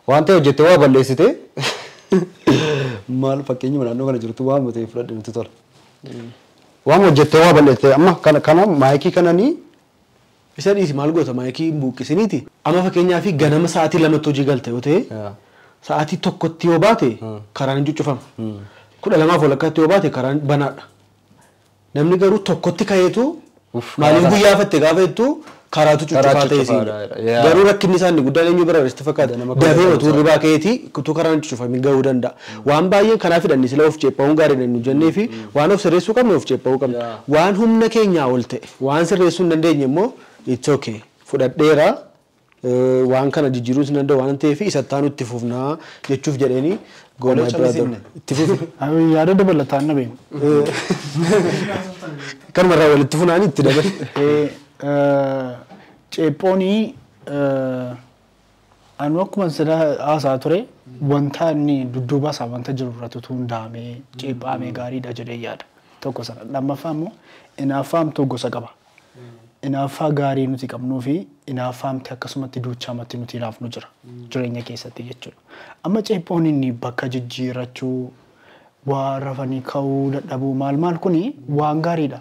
waan ta'e hojjettee waa balleessite maal fakkeenyuma naannoo kana jirtu waan ta'e fudhadhe nutti tola. Waan hojjettee waa balleessite amma kana maayikii kananii Isa dhiisi maal goota maayikii hin buqqisiniiti. Amma fakkeenyaaf ganama sa'aatii 2tti hojii galte yoo ta'e sa'aatii 1tti yoo baate karaan hin cuccufama. 12:30 yoo baate karaan banaadha. Namni garuu 1tti ka'eetu maaliif guyyaa fatte gaafa jettu karaatu cuccufaa ta'e siin. Garuu rakkinni isaa inni guddaan eenyu bira irratti fakkaata. Dafee utuu hirribaa ka'eeti utuu karaan cuccufamee gahuu danda'a. Waan baay'een kanaaf hidhanni sila of ceepha'uun gaariidha nu jennee fi waan of sirreessuu qabnu of ceepha'uu qabna. Waan humna keenyaa ol ta'e waan sirreessuu hin dandeenye immoo it's okay fudhadheera waan kana jijjiiruus hin danda'u waan ta'eef isa itti aanu itti fufnaa jechuuf jedheenii go my brother itti fufi. Yaada dabalataan na beeku. Kanumarraa walitti funaanii itti dabale. Ceephoonii anu akkuma sila haasaa ture wanta inni dudduuba isaa wanta jiru irratti utuu hundaa'amee ceephaamee gaariidha jedhee yaada. Tokko sana. Lammaffaa immoo inaaffaamtuu gosa qaba. Inaaffaa gaarii nuti qabnuu fi inaaffaamti akkasumatti duuchaamatti nuti inaafnu jira jireenya keessatti jechuudha. Amma ceephoon inni bakka jijjiirrachuu, waa rafanii ka'uu dadhabuu maal maal kuni waan gaariidha.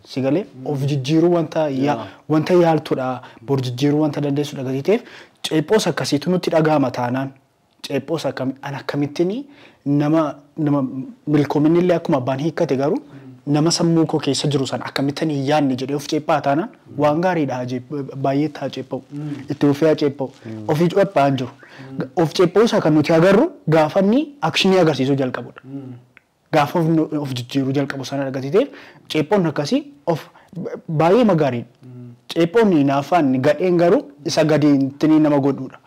Si galee of jijjiiruu wanta yaaltudha bor jijjiiruu wanta dandeessudha gatii ta'eef ceephoos akkasiitu nutti dhaga'ama taanaan ceephoos an akkamittiin nama milkoominni illee akkuma abbaan hiikkate garuu nama sammuu koo keessa jiru sana akkamittiin hin yaadne jedhee of ceephaa taanaan waan gaariidha baay'ee taa ceepha'u itti fufee haa ceepha'u ofii ceephaa hin jiru. Of ceepha'uu isaa kan nuti agarru gaafa inni akshinii agarsiisuu jalqabudha. Gaafa of jijjiiruu jalqabu sana argatee ceephoon akkasii of baay'ee magaariidha. Ceephoon hinaaffaan gadheen garuu isa gadi ittiin nama godhudha.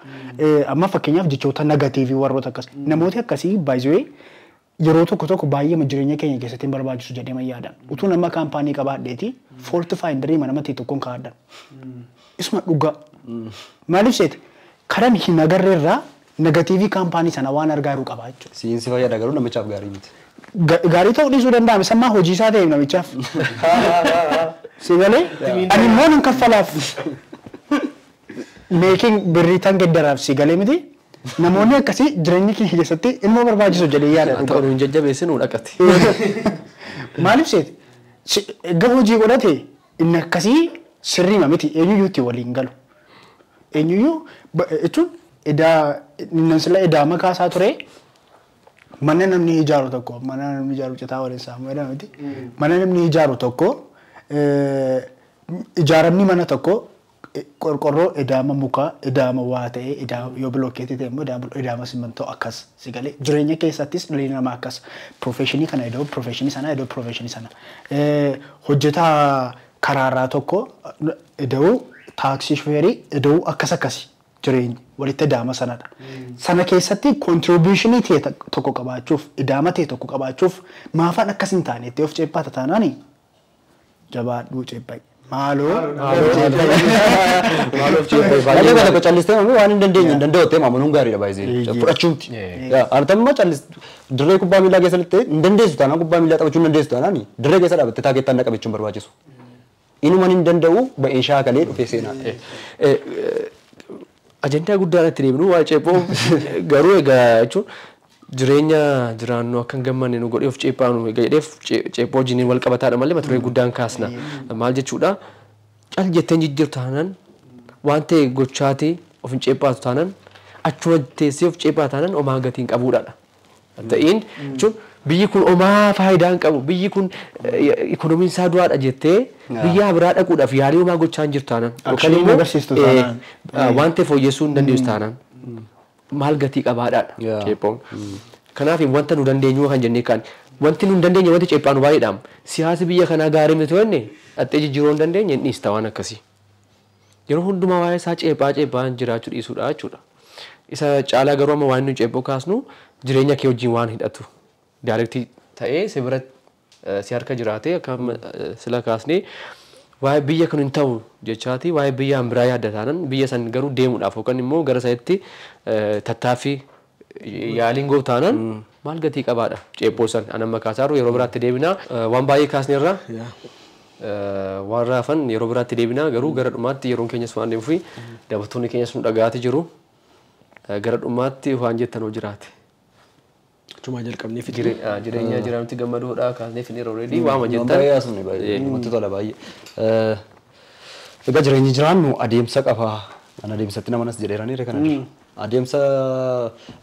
Amma fakkeenyaaf jechoota negatiivii warroota akkasii namooti akkasii baay'ee yeroo tokko tokko baay'ee jireenya keenya keessatti hin barbaachisu jedhee man yaadan. Utuu nama kaampaanii qabaadheeti fault finderii mana ta'e tokkoon kaa'adhan. Isuma dhugaa. Maaliif seete karan hin agarre irraa negatiivii kaampaanii sana waan argaa jiru qaba jechuudha. Siinsi fayyada garuu namichaaf gaarii miti. Gaarii ta'uu dhiisuu danda'ame sammaa hojii isaa ta'eef namichaaf. Si galee ani immoo nan kaffalaaf. Making birrii tan geddaraaf si galee miti. Namoonni akkasii jireenya keenya keessatti ilmoo barbaachisu jedhee yaada dhugaa. Ta'uu hin jajjabeessinu dhaqate. Maaliif seeti? Erga hojii godhate inni akkasii sirriima miti eenyuyyuu itti waliin galu. Eenyuyyuu jechuun edaa inni sila edaa makaasaa ture mana namni ijaaru tokko mana namni ijaaru citaa waliin saamu jedhama miti. Mana namni ijaaru tokko ijaaramni mana tokko qorqorroo edaama mukaa edaama waa ta'ee edaama yoo bilookeetii ta'e immoo edaama simintoo akkas si galee jireenya keessattis dhalli namaa akkas profeshinii kana iddoo profeshinii sana iddoo profeshinii sana hojjetaa karaarraa tokko iddoo taaksii shufeerii iddoo akkas akkasi jireenya walitti edaama sanadha. Sana keessatti kontribuushinii ta'e tokko qabaachuuf edaama ta'e tokko qabaachuuf maafaan akkas hin taane itti of ceephaata taanaani jabaadhuu ceepha'i. Maaloo Maaloo ceepha'i Baay'ee tokko callistee mamu waan hin dandeenye hin danda'u ta'e mamuun gaariidha baay'ee fudhachuuti. Artamma callist dirree kubbaa miilaa keessatti hin dandeessu taanaan kubbaa miilaa taphachuu hin dandeessu taanaan dirree keessa dhaabattee taakeettaan dhaqa jechuun barbaachisu. Inuman hin danda'u ba'een shaakalee dhufee seenaa. Ajandaa guddaan itti deebinu waa ceephoo garuu egaa jechuun jireenya jiraannu akka hin gammanne nu godhee of ceephaanu egaa jedheef ceephoo wajjiniin wal qabataadha malee mata duree guddaan kaasna. Maal jechuudha cal jettee jijjiirtu taanaan waan ta'e gochaatee of hin ceephaatu taanaan achuma teessee of ceephaa taanaan omaa gatii hin qabuudhaadha. Ta'in jechuun biyyi kun omaa faayidaa hin qabu biyyi kun ikoonomiin isaa du'aadha jettee biyya biraa dhaquudhaaf yaalii omaa gochaa hin jirtu taanaan. Akshinii agarsiistu taanaan. Waan ta'e fooyyessuu hin dandeessu taanaan. Maal gatii qabaadhaadha ceephoon. Kanaaf wanta nu dandeenyu kan jennee kaan wanti nu hin dandeenye wanti ceephaanu baay'eedhaam. Siyaasi biyya kanaa gaarii miti jenne dhattee jijjiiruu hin dandeenye hin dhiista waan akkasii. Yeroo hundumaa waa'ee isaa ceephaa ceephaan jiraachuu dhiisuudha jechuudha. Isa caalaa garuu amma waan nu ceephoo kaasnu jireenya kee wajjin waan hidhatu. Daayirektii ta'ee si bira si harka jiraatee akka sila kaasnee waa'ee biyya kun hin ta'u jechaati waa'ee biyya biraa yaadda taanan biyya san garuu deemuudhaaf yookaan immoo gara isaatti tattaaffii yaaliin gootu taanan maal gatii qabaadha ceephoo san an amma kaasaaru yeroo biraatti deebinaa waan baay'ee kaasneerra waan raafan yeroo biraatti deebinaa garuu gara dhumaatti yeroon keenyas waan deemuufi daawwattoonni keenyas nu dhagaati jiru gara dhumaatti waan jettan hoo jiraate. Achuma jalqabnee fixne. Jireenya jiraannutti gammaduudha kaasnee fixneerra already waama jettan. Baay'ee haasofne baay'ee namatti tola baay'ee. Egaa jireenyi jiraannu adeemsa qaba. An adeemsatti nama nas jedheeraniire kana dura. Adeemsa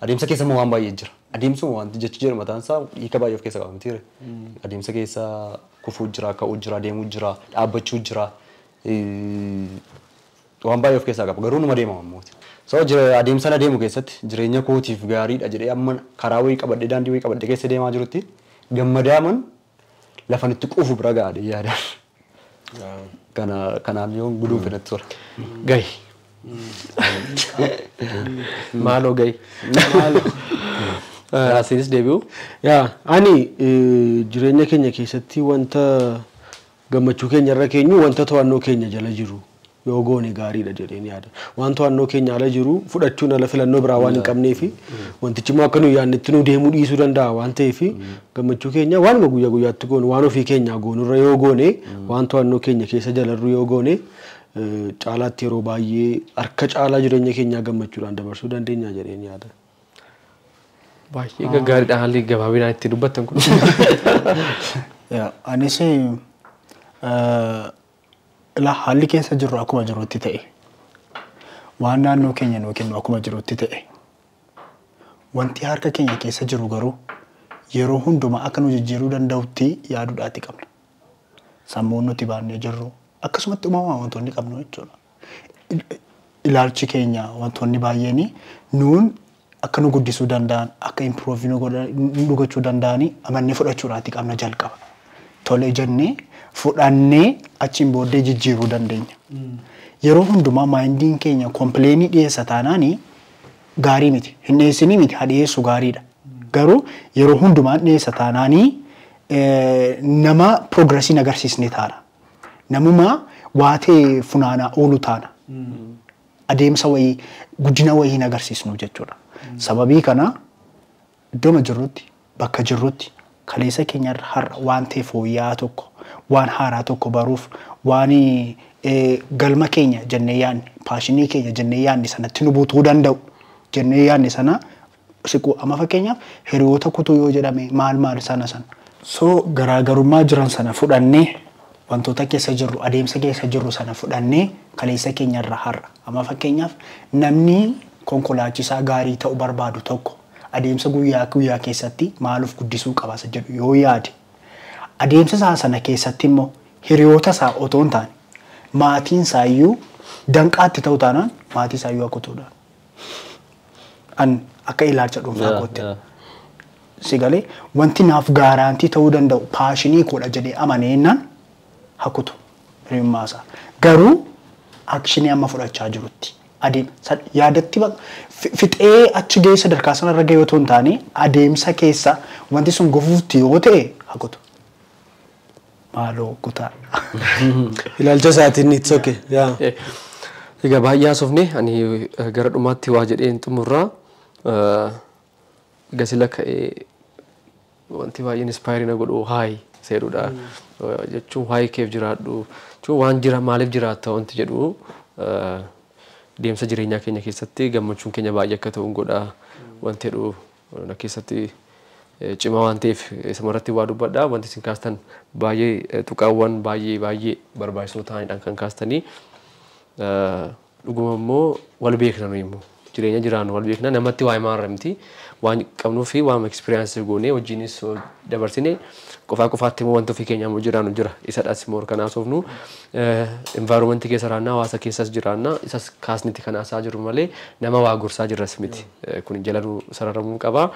adeemsa keessa immoo waan baay'ee jira. Adeemsuma wanti jechi jedhu mataan isaa hiika baay'ee of keessa qaba mitiire. Adeemsa keessa kufuu jira, ka'uu jira, deemuu jira, dhaabbachuu jira. Waan baay'ee of keessaa qaba. Garuu numa deemama ammoo. So adeemsa na deemu keessatti jireenya kootiif gaariidha jedhee amma karaa wayii qabadhee daandii wayii qabadhee keessa deemaa jirutti gammadaaman lafan itti quufu bira ga'a yaadaan. Kana kanaan yoo guduunfe natti tola. Gahi. Maaloo gahi. Asiinis deebi'u. Yaa ani jireenya keenya keessatti wanta gammachuu keenya irra keenyu wanta to'annoo keenya jala jiru yoo goone gaariidha jedheen yaada. Waan to'annoo keenya ala jiru fudhachuun ala filannoo biraa waan hin qabneefi wantichi immoo akka nu yaadnetti nu deemuu dhiisuu danda'a waan ta'eefi gammachuu keenya waanuma guyyaa guyyaatti goonu waan ofii keenyaa goonurra yoo goone waan to'annoo keenya keessa jalarru yoo goone caalaatti yeroo baay'ee harka caalaa jireenya keenyaa gammachuudhaan dabarsuu dandeenya jedheen yaada. Baay'ee gaggaariidha haalli gabaabinaan itti dubbattan kun. Anis haalli keessa jirru akkuma jirutti ta'e waan naannoo keenya nuu kennu akkuma jirutti ta'e wanti harka keenya keessa jiru garuu yeroo hundumaa akka nu jijjiiruu danda'utti yaaduudhaatti qabna. Sammuun nuti baannee jirru akkasumatti uumamaan wantoonni qabnu jechuudha. Ilaalchi keenya wantoonni baay'een nuun akka nu guddisuu danda'an akka improve nu gochuu danda'anii amannee fudhachuudhaatti qabna jalqaba. Tole jennee fudhannee achiin booddee jijjiiruu dandeenya. Yeroo hundumaa maayindiin keenya kompleenii dhiyeessa taanaanii gaarii miti. Hin dhiyeessinii miti haa dhiyeessu gaariidha. Garuu yeroo hundumaa dhiyeessa taanaanii nama progressiin agarsiisne taana. Namuma waa ta'e funaanaa oolu taana. Adeemsa wayii guddina wayii hin agarsiisnu jechuudha. Sababii kana iddooma jirrutti bakka jirrutti kaleessa keenyarra har'a waan ta'e fooyya'aa tokko waan haaraa tokko baruuf waan Galma keenya jennee yaadne, passionii keenya jennee yaadne sanatti nu buutuu danda'u jennee yaadne sana siqu. Amma fakkeenyaaf hiriyoota kutuu yoo jedhame, maal maal sana sana. So garaagarummaa jiran sana fudhannee, wantoota keessa jirru, adeemsa keessa jirru sana fudhannee, kaleessa keenyarra har'a. Amma fakkeenyaaf namni konkolaachisaa gaarii ta'uu barbaadu tokko adeemsa guyyaa guyyaa keessatti maaluuf guddisuu qaba isa jedhu yoo yaade, adeemsa isaa sana keessatti immoo hiriyoota isaa otoo hin taane maatiin isaa iyyuu danqaatti ta'u taanaan, maatii isaa iyyuu hakutuudhaan. An akka ilaalcha dhuunfaa kootti. Si galee, wanti naaf guarantee ta'uu danda'u passionii koodha jedhee amaneennaan hakutu hiriyummaa isaa. Garuu actionii amma fudhachaa jirutti adeemsa yaadatti fixee achi ga'ee sadarkaa sanarra ga'ee otoo hin taane, adeemsa keessa wanti sun gufuufti yoo ta'e hakutu. Maaloo kutaa. Ilaalcha isaatiin it's okay. Yeah. Egaa baay'ee haasofne, ani gara dhumaatti waa jedheen xumurraa. Gasila ka'ee wanti baay'een inspire na godhu why seedudha. Jechuun why keef jiraadhu jechuun waan jira, maaliif jiraatta wanti jedhu deemsa jireenyaa keenya keessatti gammachuun keenya baay'ee akka ta'u godha wanti jedhu na keessatti cimaa waan ta'eef isumarratti waa dubbadha. Wanti isin kaastan baay'ee tuqaawwan baay'ee baay'ee barbaachisoo ta'anidhaan kan kaastanii. Dhuguma immoo wal beekna, nuyi immoo jireenya jiraannu wal beekna, namatti waa himaa miti, waan qabnuu fi waan experience goonee wajjinis dabarsine qofaa qofaatti immoo wanti ofii keenya immoo jiraannu jira. Isadhas immoo kan haasofnu environment keessa jiraanna, hawaasa keessas jiraanna, isas kaasniti kan haasaa jiru malee nama waa gorsaa jirras miti. Kun jala sararamuu qaba.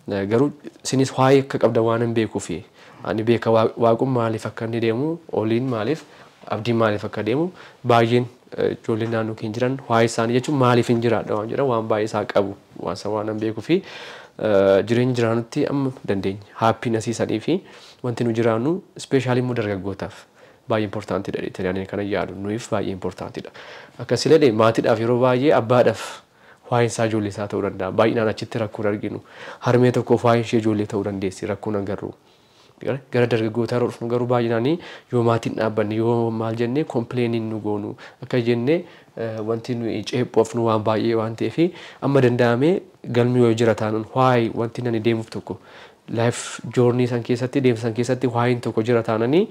Garuu isinis waa'ee akka qabdan waan hin beekuufi ani beeka. Waaqum maaliif akka inni deemu, oliin maaliif, abdiin maaliif akka deemu, baay'een ijoolleen naannoo keenya jiran waa'ee isaanii jechuun maaliif hin jiraadha waan jedhan waan baay'ee isaa qabu, waan isa waan hin beekuu fi jireenya jiraanutti amma dandeenya happinessii sanii fi wanti nu jiraannu especially immoo dargaggootaaf baay'ee importantiidha jedhanii kana yaadu, nuyiif baay'ee importantiidha. Akkasilee maatiidhaaf yeroo baay'ee abbaadhaaf waa'een isaa ijoollee isaa ta'uu danda'a. Baay'inaan achitti rakkoon arginu. Harmee tokkoof waa'een ishee ijoollee ta'uu dandeessi, rakkoon agarru. Gara dargaggootaa yeroo dhufnu garuu baay'inaan yoo maatiin dhaabbanne, yoo maal jennee complainiin nu goonu, akka jennee wanti nuyi ceephoofnu waan baay'ee waan ta'eef, amma danda'amee galmi yoo jira taanaan, waa'ee wanti nani deemuuf tokko life journey san keessatti, deemsa san keessatti waa'een tokko jira taananii,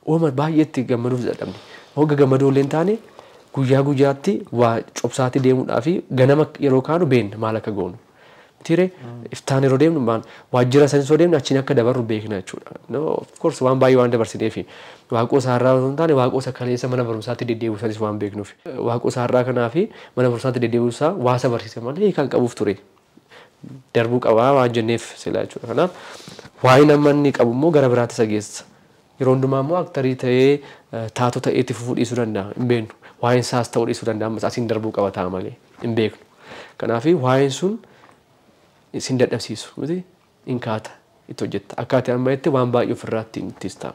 uuma baay'eetti gammaduuf dadhabne. Hogga gammaduu illee hin taane, guyyaa guyyaatti waa cobsaatti deemuudhaa fi ganama yeroo kaanu beenna maal akka goonu. Tire iftaan yeroo deemnu, maal waajjira sanis yoo deemnu achiin akka dabarru beekna jechuudha. No, of course waan baay'ee waan dabarsineefi waaqoo isaarraa osoo hin taane, waaqoo isa kaleessa mana barumsaatti deddeebi'u sanis waan beeknuuf. Waaqoo isaarraa kanaa fi mana barumsaatti deddeebi'u isaa waa isa barsiise malee kan qabuuf ture. Darbuu qabaa waan jenneef sila jechuudha. Kanaaf waa'ee nama inni qabu immoo gara biraatti isa geessa. Yeroo hundumaa immoo actorii ta'ee taatoo ta'ee itti fufuu dhiisuu danda'a, hin beeknu. Waa'een isaas ta'uu dhiisuu danda'a, ammas asiin darbuu qaba ta'a malee hin beeknu. Kanaaf waa'een sun isin dadhabsiisu miti, hin kaata, itti hojjetta. Akka ati amma jette waan baay'ee ofirraa ittiin ittis ta'a.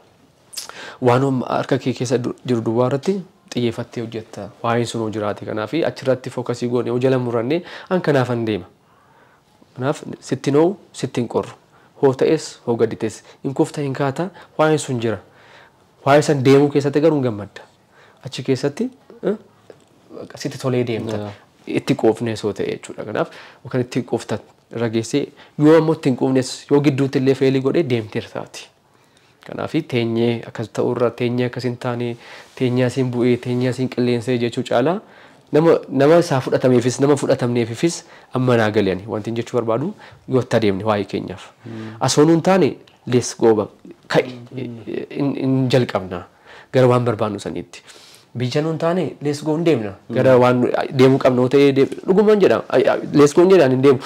Waan harka kee keessa jiru duwwaa irratti xiyyeeffattee hojjetta. Waa'een sun hoo jiraate, kanaaf achirratti focusii goone yoo jala murannee an kanaaf an deema. Kanaaf sitti noo'u, sitti hin qorru. Hoo ta'es hoo gadi ta'es hin kufta, hin kaata, waa'een sun jira. Waa'ee san deemuu keessatti garuu hin gammadda. Achi keessatti sitti tolee deemta. Itti quufnee soo ta'e jechuudha. Kanaaf kan itti quuftan irra geessee, yoo ammoo itti hin quufnes, yoo gidduutti illee failii godhee deemteertaati. Kanaaf teenyee akkas ta'urra, teenyee akkas hin taane, teenyee asiin bu'ee, teenyee asiin qilleensee jechuu caalaa, nama isaa fudhatameefis nama fudhatamneefis amma naa galani wanti jechuu barbaadu, yoo itti adeemne waa'ee keenyaaf. Asoo nuun taane, let's go, ka'i, hin jalqabna gara waan barbaannu saniitti. Biyya nuun taane, let's go, hin deemna gara waan deemuu qabnu ta'ee, dhugumaan jedha, let's go hin jedhaan hin deemu.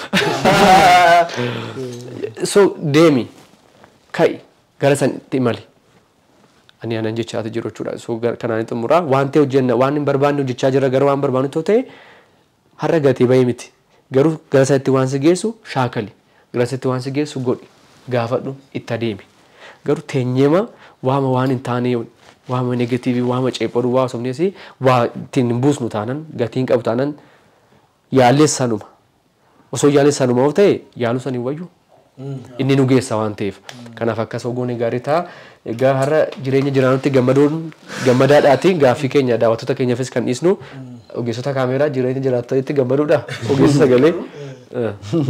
So deemi, ka'i, gara sanitti imali. Ani anan jechaati jiru jechuudha. So kanaan xumuraa, waan ta'e hojjenna, waan hin barbaanne hojjechaa jira, gara waan barbaannu ta'e har'a gatii bahee miti. Garuu gara sanatti waan si geessu shaakali. Gara sanatti waan si geessu godhi. Gaafadhu, itti adeemi. Garuu teenyeema waama waan hin taane, waama negative, waama ceephodhu, waa osomnees waa ittiin hin buusnu taanan, gatii hin qabu taanan, yaallees sanuma. Osoo yaallees sanuma yoo ta'e, yaaluu san hin wayyu. Inni nu geessa waan ta'eef. Kanaaf akkas goone gaarii ta'a. Egaa har'a jireenya jiraanutti gammaduun gammadaadhaati gaaffii keenya daawwattoota keenyaafis kan dhiisnu ogeessota kaameeraa jireenya jiraattanitti gammaduudha ogeessa sagalee.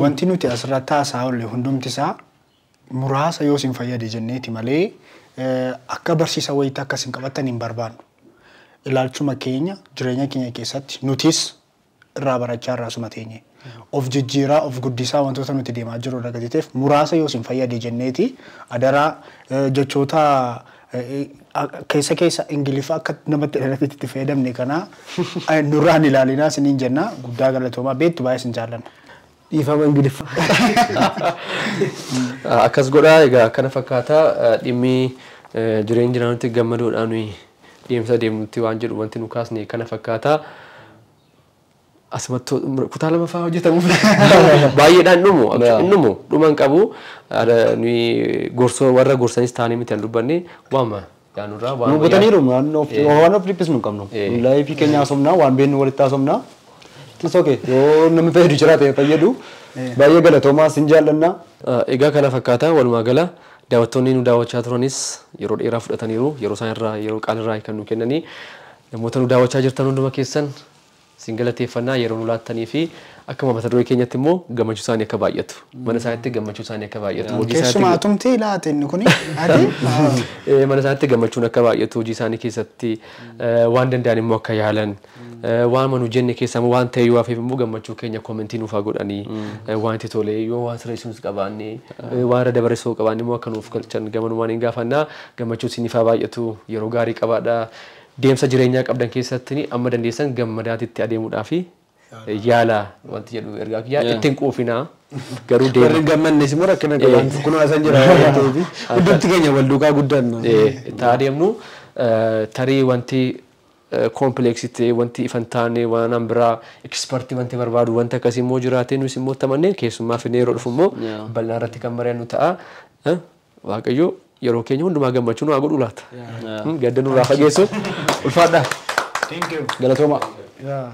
Wanti nuti asirratti haasa'aa oolle hundumti isaa muraasa yoo isin fayyade jenneeti malee akka barsiisa wayiitti akka isin qabattan hin barbaannu. Ilaalchuma keenya jireenya keenya keessatti nutis irraa barachaa irraa suma teenye. Of jijjiiraa of guddisaa wantoota nuti deemaa jirru irra gadi ta'eef muraasa yoo isin fayyade jenneeti adaraa jechoota keessa keessa Ingiliffa akka namatti dhalatetti itti fayyadamne kana nurraan ilaalinaa isiniin jenna guddaa galatoomaa beektu baay'ee isin jaallanna. Dhiifama Ingiliffa. Akkas godhaa egaa kana fakkaata dhimmi jireenya jiraanutti gammaduudhaan deemsa deemnutti waan jedhu wanti nu kaasne kana fakkaata. Asumatti kutaa lamaffaa hojjetamuuf baay'eedhaan dhumu dhumu dhuma hin qabu nuyi gorsoo warra gorsanis taanee miti kan dubbanne waama yaanurraa Nu hubataniiru waan of dhiphisnu hin qabnu. Life keenya haasofnaa waan beeknu walitti haasofnaa. It's okay. Yoo namni fayyadu jiraate fayyadu. Baay'ee galatoomaa sin jaallannaa. Egaa kana fakkaata walumaa gala daawwattoonni nu daawwachaa turanis yeroo dheeraa fudhataniiru yeroo isaan irraa yeroo qaalirraa kan nu kennanii namoota nu daawwachaa jirtan hunduma keessan sin galateeffannaa yeroo nu laattanii fi akkuma mata duree keenyatti immoo gammachuu isaanii akka baay'atu mana isaaniitti gammachuu isaanii akka baay'atu hojii isaaniitti Keessumaa tumtee laate inni kuni ati mana isaaniitti gammachuun akka baay'atu hojii isaanii keessatti waan danda'an immoo akka yaalan waan manu jenne keessaa immoo waan ta'e yoo hafeef immoo gammachuu keenya comment nuuf haa godhanii waan itti tole yoo waan sirreessuus qabaanne waan irra dabarsuu qabaanne immoo akka nuuf galchan gamanumaan hin gaafannaa gammachuu isiniif haa baay'atu yeroo gaarii qabaadhaa deemsa jireenyaa qabdan keessatti amma dandeessan gammadaatitti adeemuudhaa fi yaala wanti jedhu ergaa kiyyaa ittiin quufinaa garuu Warri deema. hin gammannes immoo rakkina qaban kun asan jira waan ta'eef hundumti keenya wal duukaa guddanna. Itti adeemnu tarii wanti complex ta'e wanti ifan taane waan an biraa expert wanti barbaadu wanti akkasii immoo jiraate nus immoo tamanne keessummaa finne yeroo dhufu immoo bal'aa irratti kan mari'annu ta'a. Waaqayyo yeroo keenya hundumaa gammachuu nu haa godhu laata. Gadda nurraa fageessu ulfaadha. Thank you. Galatoomaa. Yeah.